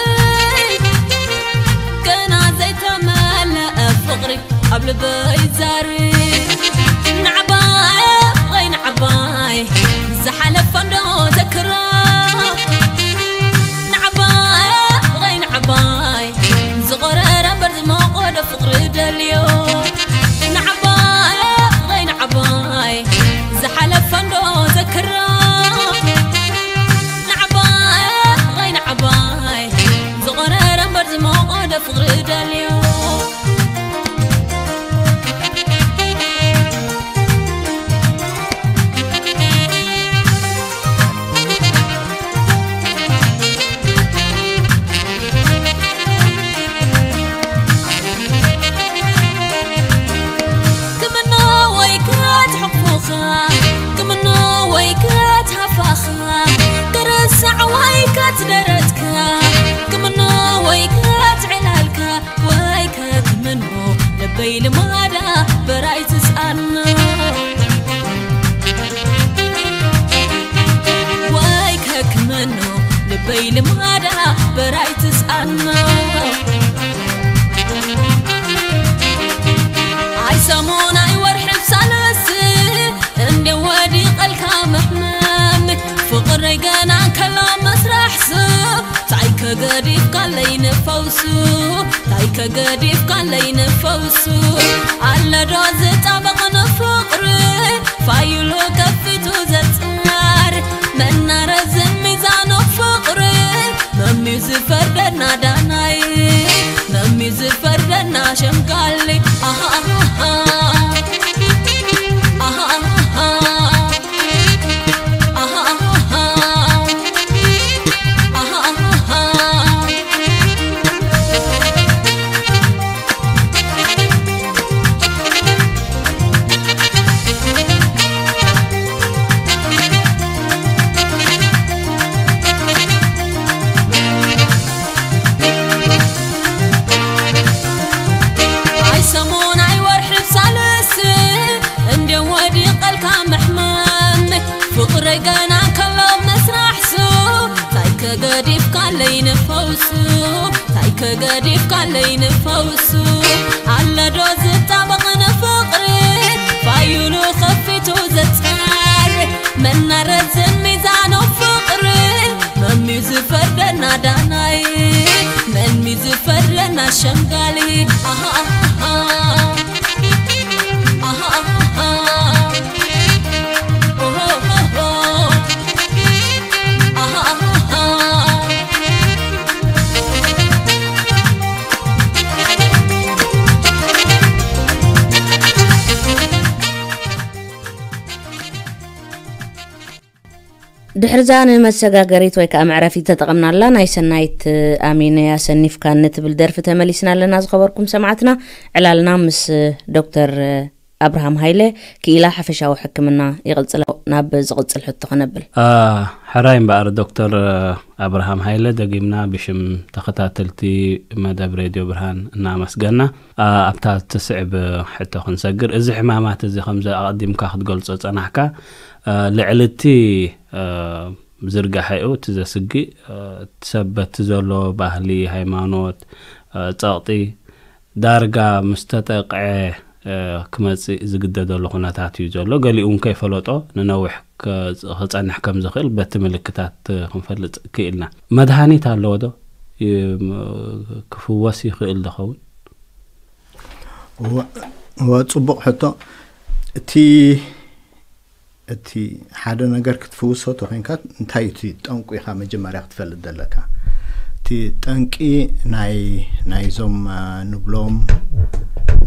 ገና ዘይተመለአ ፍቕሪ ኣብ ልበይ ዛሪ። ንዓባይ ወይ ንዓባይ ዝሓለፈ እንዶ ዘክሮ፣ ንዓባይ ወይ ንዓባይ ዝቐረረ እምበር ዝሞቐ ዶ ፍቕሪ ደልዮ። ንዓባይ ፍቕሪ ደልዮ። ክምኖ ወይ ክትሕቁፍኻ፣ ክምኖ ወይ ክትሃፋኻ፣ ክርሳዕ ወይ ክትደረትካ፣ ክምኖ ወይ ክትዕላልካ፣ ወይ ከትምኖ ልበይ ልማዳ በራይ ትስኣና። ወይ ከክምኖ ልበይ ልማዳ በራይ ትስኣና። ኣይ ሰሙን ኣይ ወርሒ ብሳልስ እንደ ወዲቐልካ ምሕማም ፍቕረይ ገና ከሎ መስራሕሱ ታይ ከገዲፍካለይ ንፈውሱ ታይ ከገዲፍካለይ ንፈውሱ ኣለዶ ዝጣበቕ ንፍቕሪ ፋይሉ ከፊቱ ዘጽናር መናረዝን ሚዛኑ ፍቕሪ መምዩ ዝፈርደና ዳናይ መምዩ ዝፈርደና ሸምጋሊ ኣሃ ኣሃ ኣሃ ኣይ ሰሙን ኣይ ወርሒ ብሳልስ እንደ ወዲቐልካ ምሕማም ፍቕረይ ገና ከሎ መስራሕሱ ታይ ከገዲፍካለይ ንፈውሱ ታይ ከገዲፍካለይ ንፈውሱ ኣለዶ ዝጣበቕ ንፍቕሪ ፋይሉ ከፊቱ ዘጻር መናረዝን ሚዛኑ ፍቕሪ መምዩ ዝፈርደና ዳናይ መምዩ ዝፈርደና ሸምጋሊ ኣሃ ኣሃ ኣሃ ኣሃ ኦሆ ኦሆ ኣሃ ኣሃ ድሕርዛ ንመሰጋገሪት ወይ ከዓ መዕረፊት ተጠቐምናላ ናይ ሰናይት ኣሚነ ኣሰኒፍካኒ ትብል ደርፊ ተመሊስና ኣለና። ዝኸበርኩም ሰማዕትና፣ ዕላልና ምስ ዶክተር ኣብርሃም ሃይለ ክኢላ ሓፈሻዊ ሕክምና ይቕጽል። ናብ ዝቕጽል ሕቶ ከነብል። አ፣ ሕራይ እምበኣር ዶክተር ኣብርሃም ሃይለ፣ ደጊምና ብሽም ተኸታተልቲ መደብ ሬድዮ ብርሃን እናመስገና፣ አ፣ ኣብታ ትስዕብ ሕቶ ክንሰግር፣ እዚ ሕማማት እዚ ከምዚ ኣቐዲምካ ክትገልጾ ጸናሕካ፣ አ፣ ልዕሊ እቲ፣ አ፣ ዝርጋሐኡ እቲ ዘስግእ፣ አ፣ እቲ ሰብ በቲ ዘሎ ባህሊ፣ ሃይማኖት፣ አ፣ ጸቕጢ ዳርጋ ምስ ተጠቕዐ፣ አ፣ ክመጽእ ዝግደደሉ ኩነታት እዩ ዘሎ። ገሊኡ እውን ከይፈለጦ ንነዊሕ ከ-፣ ክጸንሕ ከም ዝኽእል በቲ ምልክታት ክንፈልጥ ክኢልና። መድሃኒት ኣለዎ ዶ? ይ-፣ ም-፣ ክፍወስ ይኽእል ዶ ኸውን? እወ፣ እወ፣ ጽቡቕ ሕቶ። እቲ፣ እቲ ሓደ ነገር ክትፍውሶ ተኾይንካ እንታይ እቲ ጠንቁ ኢኻ መጀመርያ ክትፈልጥ ዘለካ። እቲ ጠንቂ ናይ፣ ናይዞም፣ አ፣ ንብሎም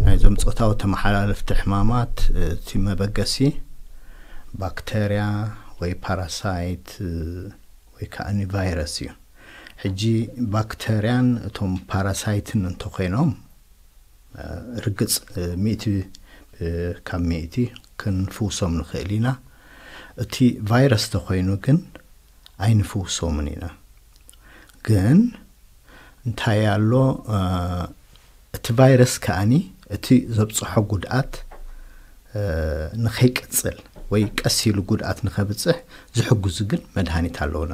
ናይዞም ጾታዊ ተመሓላለፍቲ ሕማማት እቲ መበገሲ ባክተርያ ወይ ፓራሳይት ወይ ከዓኒ ቫይረስ እዩ። ሕጂ ባክተርያን እቶም ፓራሳይትን እንተኾይኖም፣ እ፣ ርግጽ፣ እ፣ ሚእቲ፣ እ፣ ካብ ሚእቲ ክንፍውሶም ንኽእል ኢና። እቲ ቫይረስ ተኾይኑ ግን ኣይንፍውሶምን ኢና። ግን እንታይ ኣሎ፣ እ፣ እቲ ቫይረስ ከዓኒ እቲ ዘብጽሖ ጉድኣት፣ እ፣ ንኸይቅጽል ወይ ቀስ ኢሉ ጉድኣት ንኸብጽሕ ዝሕግዙ ግን መድሃኒት ኣለውና።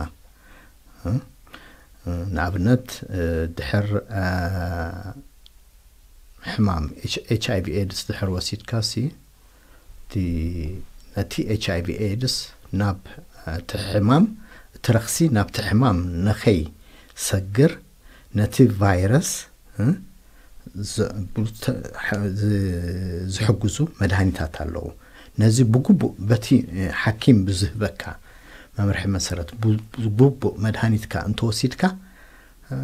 እ፣ ንኣብነት፣ እ፣ ድሕር፣ እ፣ ሕማም ኤች-፣ ኤች ኣይ ቪ ኤድስ ድሕር ወሲድካ ሲ፣ እቲ፣ ነቲ ኤች ኣይ ቪ ኤድስ ናብ፣ እ፣ እቲ ሕማም፣ እቲ ረኽሲ ናብቲ ሕማም ንኸይሰግር ነቲ ቫይረስ፣ እ፣ ዝ-፣ ብተ-፣ ሐ-፣ ዝ-፣ ዝሕግዙ መድሃኒታት ኣለዉ። ነዚ ብግቡእ በቲ፣ እ፣ ሓኪም ብዝህበካ መምርሒ መሰረት ቡ-፣ ብግቡእ መድሃኒትካ እንተወሲድካ፣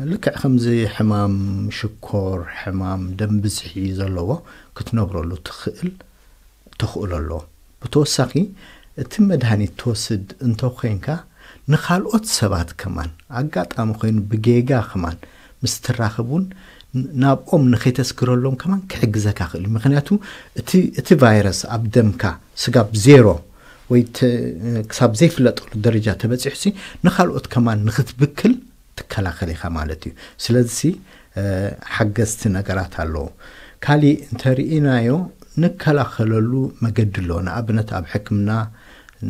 ልክዕ ከምዚ ሕማም ሽኮር፣ ሕማም ደም ብዝሒ ዘለዎ ክትነብረሉ ትኽእል ተኽእሎ ኣሎ። ብተወሳኺ እቲ መድሃኒት ትወስድ እንተኾይንካ ንኻልኦት ሰባት ከማን ኣጋጣሚ ኮይኑ ብጌጋ ከማን ምስ ትራኸብ እውን ናብኦም ንኸይተስግረሎም ከማን ክሕግዘካ ክእል እዩ። ምክንያቱ እቲ ቫይረስ ኣብ ደምካ ስጋብ ዜሮ ወይ ክሳብ ዘይፍለጠሉ ደረጃ ተበፂሑሲ ንኻልኦት ከማን ንክትብክል ትከላኸል ኢኻ ማለት እዩ። ስለዚሲ ሓገዝቲ ነገራት ኣለዉ። ካሊእ እንተርኢናዮ ንከላኸለሉ መገዲ ኣሎ። ንኣብነት ኣብ ሕክምና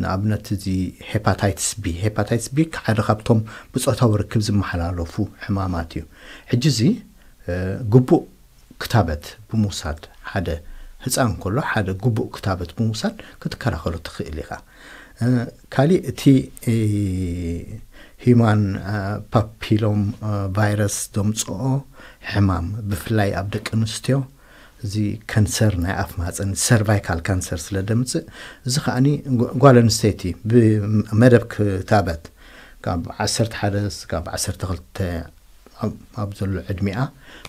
ንኣብነት እዚ ሄፓታይትስ ቢ ሄፓታይትስ ቢ ሓደ ካብቶም ብፆታዊ ርክብ ዝመሓላለፉ ሕማማት እዩ። ሕጂ እዚ ግቡእ ክታበት ብምውሳድ ሓደ ህፃን ከሎ ሓደ ግቡእ ክታበት ብምውሳድ ክትከላኸሎ ትኽእል ኢኻ። ካሊእ እቲ ሂማን ፓፒሎም ቫይረስ ዘምፅኦ ሕማም ብፍላይ ኣብ ደቂ ኣንስትዮ እዚ ካንሰር ናይ ኣፍ ማህፀን ሰርቫይካል ካንሰር ስለ ደምፅእ እዚ ከዓኒ ጓል ኣንስተይቲ ብመደብ ክታበት ካብ ዓሰርተ ሓደ ካብ ዓሰርተ ክልተ ኣብ ዘሎ ዕድሚኣ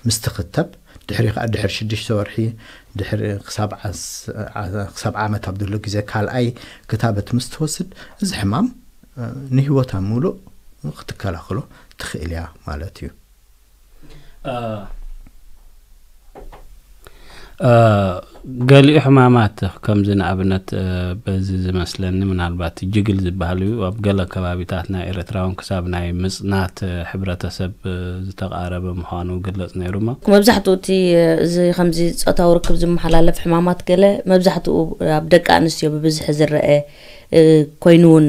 ምስ ትኽተብ ድሕሪ ከዓ ድሕሪ ሽዱሽተ ወርሒ ድሕሪ ክሳብ ዓመት ኣብ ዘሎ ግዜ ካልኣይ ክታበት ምስ ትወስድ እዚ ሕማም ንህይወታ ምሉእ ክትከላኸሎ ትኽእል እያ ማለት እዩ። ገሊኡ ሕማማት ከምዚ ንኣብነት በዚ ዝመስለኒ ምናልባት ጅግል ዝበሃል እዩ ኣብ ገለ ከባቢታት ናይ ኤርትራ እውን ክሳብ ናይ ምፅናት ሕብረተሰብ ዝተቃረበ ምዃኑ ግለፅ ነይሩ እሞ መብዛሕትኡ እቲ እዚ ከምዚ ፆታዊ ርክብ ዝመሓላለፍ ሕማማት ገለ መብዛሕትኡ ኣብ ደቂ ኣንስትዮ ብብዝሒ ዝረአ ኮይኑ እውን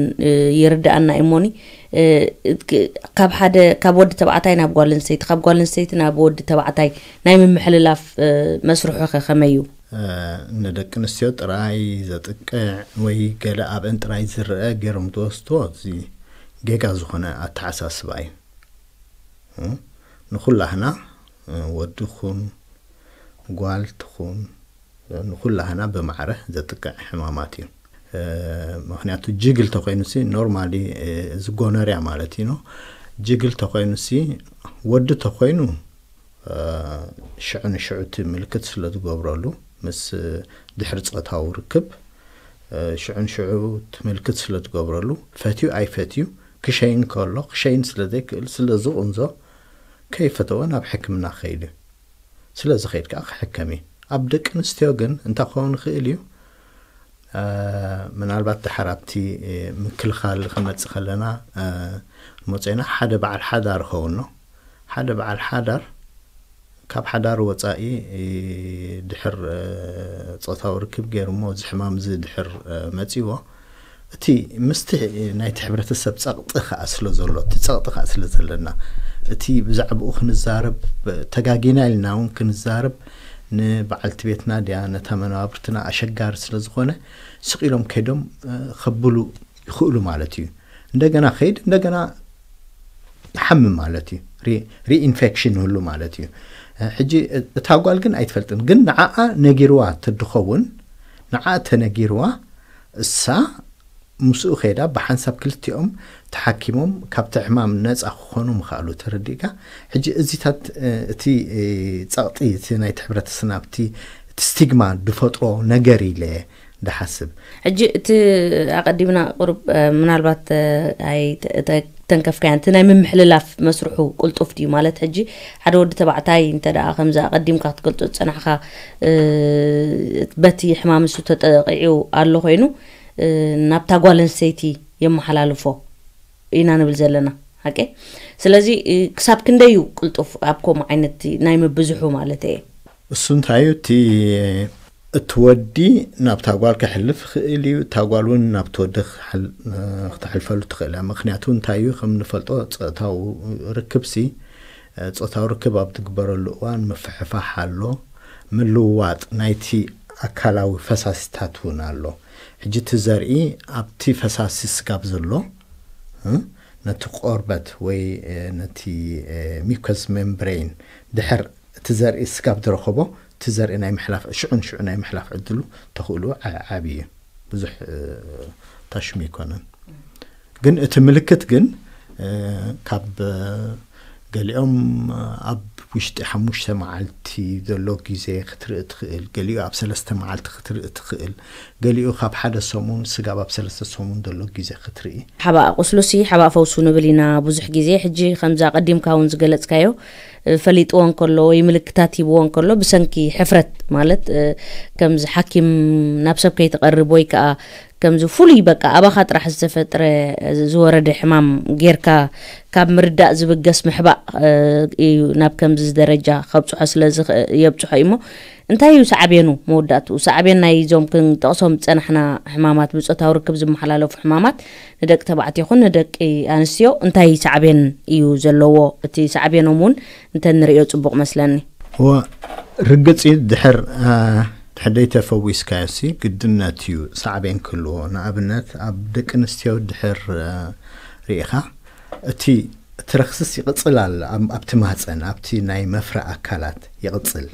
ይርድኣና እዩ እሞኒ ካብ ሓደ ካብ ወዲ ተባዕታይ ናብ ጓል ኣንስተይቲ ካብ ጓል ኣንስተይቲ ናብ ወዲ ተባዕታይ ናይ ምምሕልላፍ መስርሑ ከ ከመይ እዩ? ንደቂ ኣንስትዮ ጥራይ ዘጥቅዕ ወይ ገለ ኣብአን ጥራይ ዝረአ ገይሮም ዝወስድዎ እዚ ጌጋ ዝኾነ ኣተሓሳስባ እዩ። ንኹላህና ወዲ ኹን ጓል ትኹን ንኹላህና ብማዕረ ዘጥቅዕ ሕማማት እዩ። ምክንያቱ ጅግል ተኮይኑሲ ኖርማሊ እዚ ጎነርያ ማለት እዩ። ጅግል ተኮይኑሲ ወዲ ተኮይኑ ሽዑ ንሽዑ እቲ ምልክት ስለ ዝገብረሉ ምስ ድሕሪ ፆታዊ ርክብ ሽዑ ንሽዑ እቲ ምልክት ስለ ዝገብረሉ ፈትዩ ኣይፈትዩ ክሸይን ከሎ ክሸይን ስለ ዘይክእል ስለ ዝቕንዞ ከይፈተወ ናብ ሕክምና ክኸይድ እዩ። ስለ ዝኸይድ ከዓ ክሕከም እዩ። ኣብ ደቂ ኣንስትዮ ግን እንታይ ክኸውን ይኽእል እዩ? ምናልባት ድሓር ኣብቲ ምክልኻል ክመፅእ ከለና መፅና ሓደ በዓል ሓዳር ይኸውን ነው። ሓደ በዓል ሓዳር ካብ ሓዳር ወፃኢ ድሕር ፆታዊ ርክብ ገይሩ እሞ እዚ ሕማም እዚ ድሕር መፂዎ እቲ ምስቲ ናይቲ ሕብረተሰብ ፀቕጢ ከዓ ስለ ዘሎ እቲ ፀቕጢ ከዓ ስለ ዘለና እቲ ብዛዕባኡ ክንዛረብ ተጋጊና ኢልና እውን ክንዛረብ ንበዓልቲ ቤትና ድያ ነታ መናብርትና ኣሸጋሪ ስለ ዝኾነ ስቕ ኢሎም ከይዶም ከብሉ ይኽእሉ ማለት እዩ። እንደገና ከይድ እንደገና ይሓምም ማለት እዩ። ሪኢንፌክሽን ይህሉ ማለት እዩ። ሕጂ እታ ጓል ግን ኣይትፈልጥን። ግን ንዓኣ ነጊርዋ ተድኸውን ንዓ ተነጊርዋ እሳ ምስኡ ከይዳ ብሓንሳብ ክልቲኦም ተሓኪሞም ካብቲ ሕማም ነፃ ክኾኑ ምኽኣሉ ተረዲእካ። ሕጂ እዚታት እቲ ፀቕጢ እቲ ናይቲ ሕብረተሰብና ኣብቲ እቲ ስቲግማ ዝፈጥሮ ነገር ኢለ ድሓስብ። ሕጂ እቲ ኣቐዲምና ቁሩብ ምናልባት ኣይተንከፍካያን እቲ ናይ ምምሕልላፍ መስርሑ ቁልጡፍ ድዩ ማለት ሕጂ ሓደ ወዲ ተባዕታይ እንተ ደኣ ከምዚ ኣቐዲምካ ክትገልጾ ዝጸናሕካ በቲ ሕማም እሱ ተጠቂዑ ኣሎ ኮይኑ ናብታ ጓል ኣንስተይቲ የመሓላልፎ ኢና ንብል ዘለና ሓቂ ስለዚ ክሳብ ክንደይ እዩ ቅልጡፍ ኣብ ከምኡ ዓይነት ናይ ምብዝሑ ማለት እየ እሱ እንታይ እዩ እቲ እቲ ወዲ ናብታ ጓል ከሕልፍ ይኽእል እዩ እታ ጓል እውን ናብቲ ወዲ ክተሕልፈሉ ትኽእል እያ ምክንያቱ እንታይ እዩ ከም ንፈልጦ ፀእታዊ ርክብሲ ጾታዊ ርክብ ኣብ ትግበረሉ እዋን ምፍሕፋሕ ኣሎ፣ ምልውዋጥ ናይቲ ኣካላዊ ፈሳሲታት እውን ኣሎ። ሕጂ እቲ ዘርኢ ኣብቲ ፈሳሲ ስጋብ ዘሎ ነቲ ቆርበት ወይ ነቲ ሚኮስ ሜምብሬን ድሕር እቲ ዘርኢ ስጋብ ዝረኸቦ እቲ ዘርኢ ናይ ምሕላፍ ሽዑ ንሽዑ ናይ ምሕላፍ ዕድሉ ተኽእሉ ዓቢ እዩ። ብዙሕ ታሽሙ ኣይኮነን። ግን እቲ ምልክት ግን ካብ ገሊኦም ኣብ ውሽጢ ሓሙሽተ መዓልቲ ዘሎ ግዜ ክትርኢ ትኽእል፣ ገሊኡ ኣብ ሰለስተ መዓልቲ ክትርኢ ትኽእል፣ ገሊኡ ካብ ሓደ ሰሙን ስጋብ ኣብ ሰለስተ ሰሙን ዘሎ ግዜ ክትርኢ። ሓባእ ቁስሉሲ ሓባእ ፈውሱ ንብል ኢና ብዙሕ ግዜ። ሕጂ ከምዛ ቀዲምካ እውን ዝገለጽካዮ፣ እ፣ ፈሊጥዎ እንከሎ ወይ ምልክታት ሂብዎ እንከሎ ብሰንኪ ሕፍረት ማለት፣ እ፣ ከምዚ ሓኪም ናብ ሰብ ከይትቐርብ ወይ ከኣ ከምዚ ፍሉይ በቃ ኣባኻ ጥራሕ ዝተፈጥረ ዝወረደ ሕማም ጌርካ ካብ ምርዳእ ዝብገስ ምሕባእ፣ እ፣ እዩ ናብ ከምዚ ደረጃ ከብጽሖ ስለ ዝኽ-፣ የብጽሖ እዩ እሞ እንታይ እዩ ሳዕቤኑ መወዳእትኡ? ሳዕቤን ናይ እዞም ክንጠቕሶም ዝጸናሕና ሕማማት፣ ብጾታዊ ርክብ ዝመሓላለፉ ሕማማት ንደቂ ተባዕትዮ ይኹን ንደቂ ኣንስትዮ እንታይ ሳዕቤን እዩ ዘለዎ? እቲ ሳዕቤኖም እውን እንተንርእዮ ጽቡቕ መስለኒ። እወ፣ ርግጽ እዩ። ድሕር፣ እ፣ ድሕር ደይተፈዊስካዮሲ ግድነት እዩ ሳዕቤን ክህልዎ። ንኣብነት ኣብ ደቂ ኣንስትዮ ድሕር፣ እ፣ ርኢኻ እቲ እቲ ረኽስስ ይቕጽል ኣሎ። ኣብ-፣ ኣብቲ ማህጸን፣ ኣብቲ ናይ መፍረ ኣካላት ይቕጽል።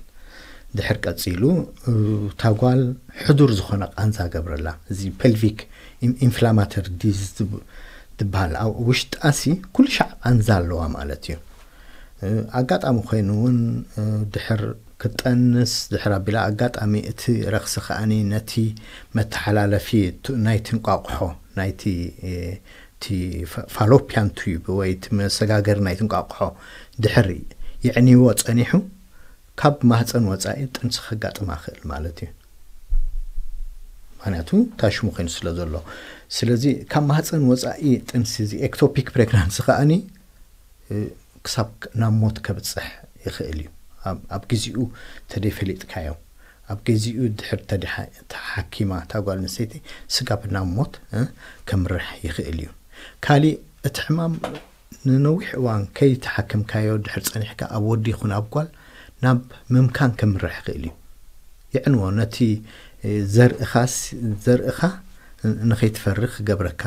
ድሕር ቀጺሉ፣ እ፣ እታ ጓል ሕዱር ዝኾነ ቃንዛ ገብረላ። እዚ ፐልቪክ ኢን-፣ ኢንፍላማተሪ ዲዝ ዝብ-፣ ትበሃል። ኣብ ውሽጣሲ ኩሉ ሻዕ ቃንዛ ኣለዋ ማለት እዩ። እ፣ ኣጋጣሚ ኮይኑ እውን፣ እ፣ ድሕር ክትጠንስ ድሕር ኣቢላ ኣጋጣሚ እቲ ረኽሲ ከኣኒ ነቲ መተሓላለፊ ቱ-፣ ናይቲ እንቋቑሖ፣ ናይቲ፣ እ፣ እቲ ፋ-፣ ፋሎፒያን ቱዩብ ወይ እቲ መሰጋገሪ ናይቲ እንቋቑሖ ድሕር የዕንይዎ ጸኒሑ፣ ካብ ማህጸን ወጻኢ ጥንሲ ከጋጥማ ይኽእል ማለት እዩ። ምኽንያቱ ታሽሙ ኮይኑ ስለ ዘሎ። ስለዚ ካብ ማህጸን ወጻኢ ጥንሲ፣ እዚ ኤክቶፒክ ፕሬግናንሲ ከኣኒ፣ እ፣ ክሳብ ክ-፣ ናብ ሞት ከብጽሕ ይኽእል እዩ። ኣብ፣ ኣብ ግዜኡ ተደይፈሊጥካዮ፣ ኣብ ግዜኡ ድሕር ተደሓ-፣ ተሓኪማ እታ ጓል ኣንስተይቲ፣ ስጋብ ናብ ሞት፣ እ፣ ከምርሕ ይኽእል እዩ። ካሊእ እቲ ሕማም ንነዊሕ እዋን ከይተሓከምካዮ ድሕር ጸኒሕካ፣ ኣብ ወዲ ይኹን ኣብ ጓል ናብ ምምካን ከምርሕ ይኽእል እዩ። የዕንዎ፣ ነቲ፣ እ፣ ዘርእኻስ-፣ ዘርእኻ ን-፣ ንኸይትፈሪ ክገብረካ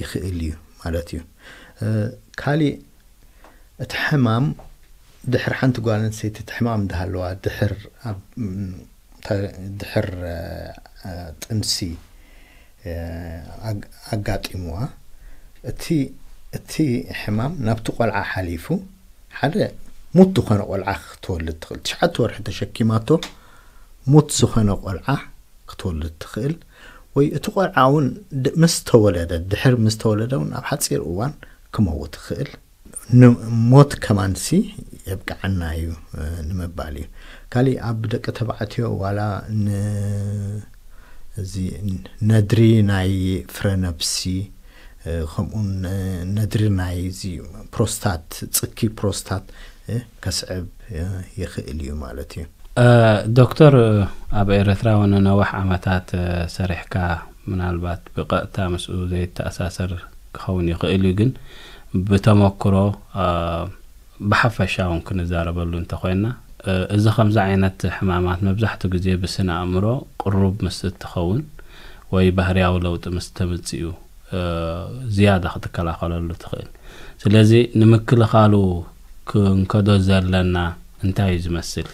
ይኽእል እዩ ማለት እዩ። እ፣ ካሊእ እቲ ሕማም ድሕር ሓንቲ ጓል ኣንስተይቲ እቲ ሕማም እንዳሃለዋ ድሕር ኣብ፣ ም፣ ተ-፣ ድሕር፣ እ፣ ጥንሲ፣ እ፣ ኣግ-፣ ኣጋጢምዋ፣ እቲ፣ እቲ ሕማም ናብቲ ቆልዓ ሓሊፉ ሓደ ሙት ዝኾነ ቆልዓ ክትወልድ ትኽእል። ትሽዓተ ወርሒ ተሸኪማቶ ሙት ዝኾነ ቆልዓ ክትወልድ ትኽእል። ወይ እቲ ቆልዓ እውን ድ-፣ ምስ ተወለደ፣ ድሕር ምስ ተወለደ እውን ኣብ ሓጺር እዋን ክመውት ይኽእል። ንሞት ከማንሲ የብቅዓና እዩ፣ እ፣ ንምባል እዩ። ካሊእ ኣብ ደቂ ተባዕትዮ ዋላ ን-፣ እዚ ነድሪ ናይ ፍረ ነብሲ፣ እ፣ ከምኡን፣ እ፣ ነድሪ ናይ እዚ ፕሮስታት፣ ጽኪ ፕሮስታት፣ እ፣ ከስዕብ፣ እ፣ ይኽእል እዩ ማለት እዩ። እ፣ ዶክተር፣ ኣብ ኤርትራ እውን ነዋሕ ዓመታት፣ እ፣ ሰሪሕካ፣ ምናልባት ብቐጥታ ምስኡ ዘይተኣሳሰር ክኸውን ይኽእል እዩ፣ ግን ብተመክሮ፣ እ፣ ብሓፈሻ እውን ክንዛረበሉ እንተኾይና፣ እ፣ እዚ ከምዚ ዓይነት ሕማማት መብዛሕትኡ ግዜ ብስነ ኣእምሮ ቅሩብ ምስ እትኸውን ወይ ባህርያዊ ለውጢ ምስ ተምጽእ እዩ፣ እ፣ ዝያዳ ክትከላኸለሉ ትኽእል። ስለዚ ንምክልኻሉ ክንከዶ ዘለና እንታይ እዩ ዝመስል?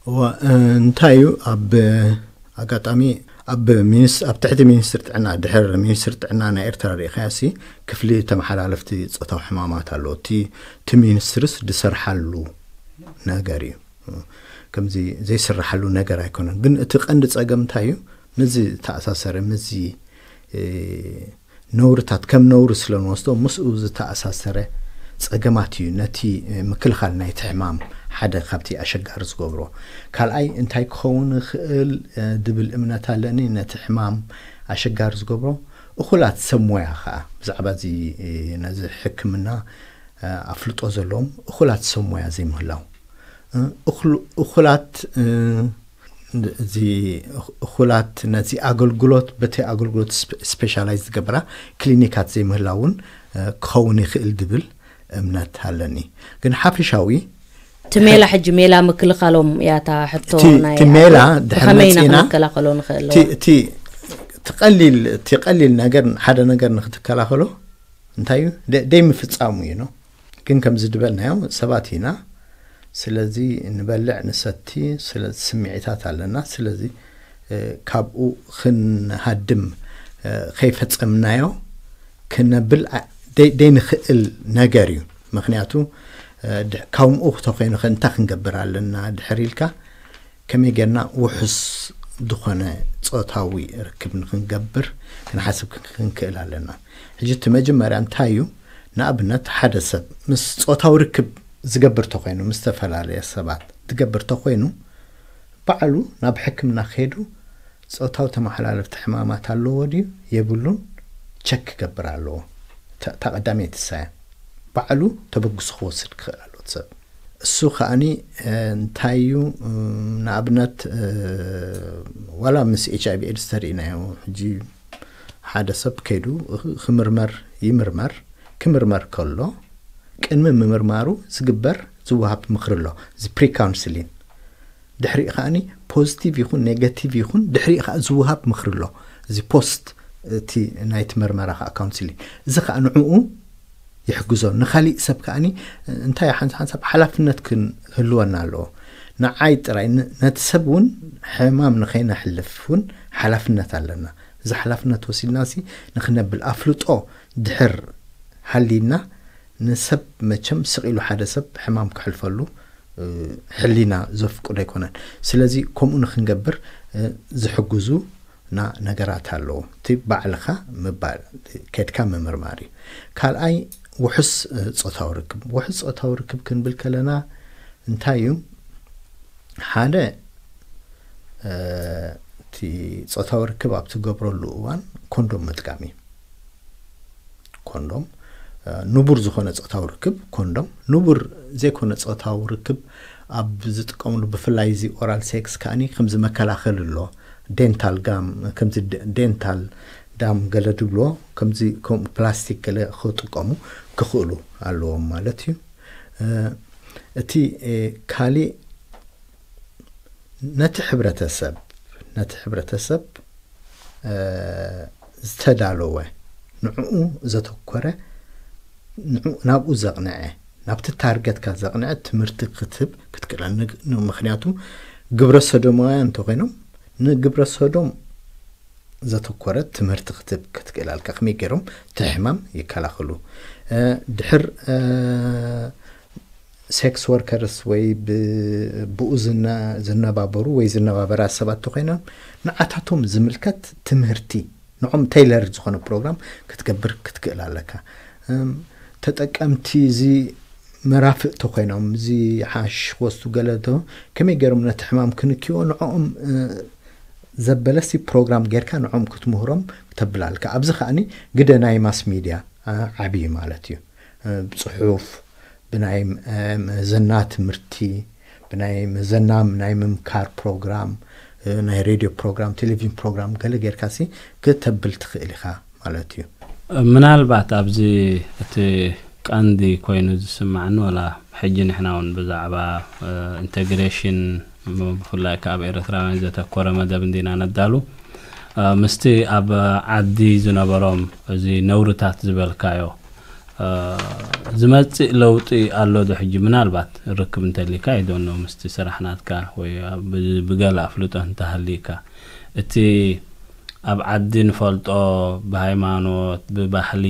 እዋ፣ እ፣ እንታይ እዩ ኣብ ኣጋጣሚ ኣብ ሚኒስ-፣ ኣብ ትሕቲ ሚኒስትሪ ጥዕና፣ ድሕር ሚኒስትሪ ጥዕና ናይ ኤርትራ ርኢኻያሲ ክፍሊ ተመሓላለፍቲ ጾታዊ ሕማማት ኣሎ። እቲ፣ እቲ ሚኒስትሪስ ዝሰርሓሉ ነገር እዩ። ከምዚ ዘይስራሓሉ ነገር ኣይኮነን። ግን እቲ ቀንዲ ጸገም እንታይ እዩ? ምስዚ ዝተኣሳሰረ፣ ምስዚ፣ እ፣ ነውርታት ከም ነውሪ ስለ ንወስዶ፣ ምስኡ ዝተኣሳሰረ ጸገማት እዩ ነቲ፣ እ፣ ምክልኻል ናይቲ ሕማም ሓደ ካብቲ ኣሸጋሪ ዝገብሮ። ካልኣይ እንታይ ክኸውን ይኽእል፣ እ፣ ድብል እምነት ኣለኒ፣ ነቲ ሕማም ኣሸጋሪ ዝገብሮ እኹላት ሰብ ሞያ ኸኣ ብዛዕባ እዚ፣ እ፣ ነዚ ሕክምና፣ እ፣ ኣፍልጦ ዘለዎም እኹላት ሰብ ሞያ ዘይምህላው። እ፣ እኹል-፣ እኹላት፣ እ፣ እዚ እኹላት ነዚ ኣገልግሎት፣ በቲ ኣገልግሎት ስፔ-፣ ስፔሻላይዝ ዝገብራ ክሊኒካት ዘይምህላውን፣ እ፣ ክኸውን ይኽእል ድብል እምነት ኣለኒ። ግን ሓፈሻዊ እቲ ሜላ፣ ሕጂ ሜላ ምክልኻሎም እያ እታ ሕቶ እቲ፣ ናይ እቲ ሜላ ኣቶ፣ ድሕር ብኸመይ ኢና መጺና፣ ክንከላኸሎ ንኽእል? እቲ፣ እቲ፣ እቲ ቀሊል፣ እቲ ቀሊል ነገር፣ ሓደ ነገር ንክትከላኸሎ እንታይ እዩ? ደ-፣ ደይ ምፍጻሙ እዩ ነው። ግን ከምዚ ዝበልናዮ ሰባት ኢና። ስለዚ ንበልዕ፣ ንሰቲ፣ ስለ ስምዒታት ኣለና። ስለዚ፣ እ፣ ካብኡ ክንሃድም፣ እ፣ ከይፈጸምናዮ ክነብል ኣ-፣ ደይ-፣ ደይንኽእል ነገር እዩ። ምኽንያቱ፣ ከምኡ ተኮይኑ ከ እንታይ ክንገብር ኣለና ድሕር ኢልካ፣ ከመይ ጌርና ውሑስ ዝኾነ ጾታዊ ርክብ ንክንገብር ክንሓስብ ክንክእል ኣለና። ሕጂ እቲ መጀመርያ እንታይ እዩ? ንኣብነት ሓደ ሰብ ምስ ጾታዊ ርክብ ዝገብር ተኮይኑ፣ ምስ ዝተፈላለየ ሰባት ዝገብር ተኮይኑ፣ ባዕሉ ናብ ሕክምና ከይዱ ጾታዊ ተመሓላለፍቲ ሕማማት ኣለዎ ድዩ የብሉን ቸክ ክገብር ኣለዎ። እታ ቀዳመይቲ እሳያ፣ ባዕሉ ተበግሶ ክወስድ ክኽእል ኣለዎ እቲ ሰብ። እሱ ከኣኒ እንታይ እዩ? ንኣብነት ዋላ ምስ ኤች ኣይቪ ኤድስ ተርእናዮ። ሕጂ ሓደ ሰብ ከይዱ ክምርመር ይምርመር። ክምርመር ከሎ ቅድሚ ምምርማሩ ዝግበር ዝወሃብ ምኽሪ ኣሎ፣ እዚ ፕሪካውንስሊን። ድሕሪኡ ከኣኒ ፖዚቲቭ ይኹን ኔጋቲቭ ይኹን ድሕሪኡ ከኣ ዝወሃብ ምኽሪ ኣሎ፣ እዚ ፖስት እቲ ናይቲ መርመራ ከኣ ካውንስሊን። እዚ ከኣ ንዕኡ ይሕግዞ። ንኻሊእ ሰብ ከኣኒ እንታይ ሓንሳብ ሓንሳብ ሓላፍነት ክንህልወና ኣለዎ። ንዓይ ጥራይ፣ ነቲ ሰብ እውን ሕማም ንኸይነሕልፍ እውን ሓላፍነት ኣለና። እዚ ሓላፍነት ወሲድና ሲ ንኽነብል ኣፍልጦ ድሕር ሃሊና፣ ንሰብ መቸም ስቕ ኢሉ ሓደ ሰብ ሕማም ክሕልፈሉ ሕሊና ዘፍቅዶ ኣይኮነን። ስለዚ ከምኡ ንክንገብር ዝሕግዙ ና ነገራት ኣለዉ። እቲ ባዕልኻ ምባል፣ ከድካ ምምርማር እዩ። ካልኣይ ውሑስ ጾታዊ ርክብ። ውሑስ ጾታዊ ርክብ ክንብል ከለና እንታይ እዩ? ሓደ እቲ ጾታዊ ርክብ ኣብ ትገብረሉ እዋን ኮንዶም ምጥቃም እዩ። ኮንዶም ንቡር ዝኾነ ጾታዊ ርክብ ኮንዶም፣ ንቡር ዘይኮነ ጾታዊ ርክብ ኣብ ዝጥቀምሉ፣ ብፍላይ እዚ ኦራል ሴክስ ከኣኒ ከምዚ መከላኸል ኣሎ፣ ዴንታል ጋም፣ ከምዚ ዴንታል ዳም ገለ ድብሎ፣ ከምዚ ከም ፕላስቲክ ገለ ክጥቀሙ ክኽእሉ ኣለዎም ማለት እዩ። እቲ ካሊእ ነቲ ሕብረተሰብ ነቲ ሕብረተሰብ ዝተዳለወ፣ ንዕኡ ዘተኮረ፣ ናብኡ ዘቕንዐ፣ ናብቲ ታርገትካ ዘቕንዐ ትምህርቲ ክትህብ ክትክእል። ምክንያቱ ግብረ ሰዶማውያን እንተኮይኖም ንግብረ ሰዶም ዘተኮረ ትምህርቲ ክትህብ ክትክእል ኣለካ። ከመይ ገይሮም እቲ ሕማም ይከላኸሉ? ድሕር ሴክስ ወርከርስ ወይ ብኡ ዝነባበሩ ወይ ዝነባበራ ሰባት ተኮይኖም ንዓታቶም ዝምልከት ትምህርቲ፣ ንዖም ቴይለር ዝኾነ ፕሮግራም ክትገብር ክትክእል ኣለካ። ተጠቀምቲ እዚ መራፍእ ተኮይኖም፣ እዚ ሓሽ ክወስዱ ገለ ከመይ ገይሮም ነቲ ሕማም ክንክዎ ንዕኦም ዘበለሲ ፕሮግራም ጌርካ ንዖም ክትምህሮም ተብላልካ። ኣብዚ ከኣኒ ግደ ናይ ማስ ሚድያ ዓብዪ ማለት እዩ። ብፅሑፍ፣ ብናይ መዘና ትምህርቲ፣ ብናይ መዘና ናይ ምምካር ፕሮግራም፣ ናይ ሬድዮ ፕሮግራም፣ ቴሌቪዥን ፕሮግራም ገለ ጌርካ ሲ ክተብል ትኽእል ኢኻ ማለት እዩ። ምናልባት ኣብዚ እቲ ቀንዲ ኮይኑ ዝስማዕኒ፣ ወላ ሕጂ ንሕና እውን ብዛዕባ ኢንቴግሬሽን ብፍላይ ከ ኣብ ኤርትራውያን ዘተኮረ መደብ እንዲና ነዳሉ፣ ምስቲ ኣብ ዓዲ ዝነበሮም እዚ ነውርታት ዝበልካዮ ዝመፅእ ለውጢ ኣሎ ዶ? ሕጂ ምናልባት ርክብ እንተሊካ ይደኖ ምስቲ ስራሕ ናትካ ወይ ብገለ ኣፍልጦ እንተሃሊካ፣ እቲ ኣብ ዓዲ ንፈልጦ ብሃይማኖት ብባህሊ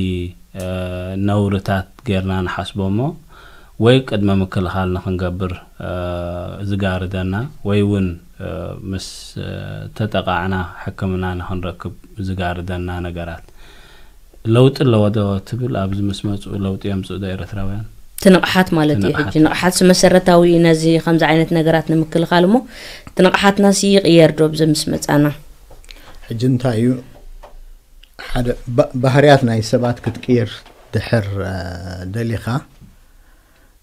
ነውርታት ጌርና ንሓስቦ እሞ ወይ ቅድመ ምክልኻል ንክንገብር ዝጋርደና ወይ እውን ምስ ተጠቃዕና ሕክምና ንክንረክብ ዝጋርደና ነገራት ለውጢ ኣለዎ ዶ ትብል? ኣብዚ ምስ መፅኡ ለውጢ የምፅኡ ዶ ኤርትራውያን? ትንቕሓት ማለት እዩ። ሕጂ ንቕሓት መሰረታዊ እዩ ነዚ ከምዚ ዓይነት ነገራት ንምክልኻል እሞ ትንቕሓትና ሲ ይቕየር ዶ ብዚ ምስ መፃና? ሕጂ እንታይ እዩ ሓደ ባህርያት ናይ ሰባት ክትቅይር ድሕር ደሊኻ፣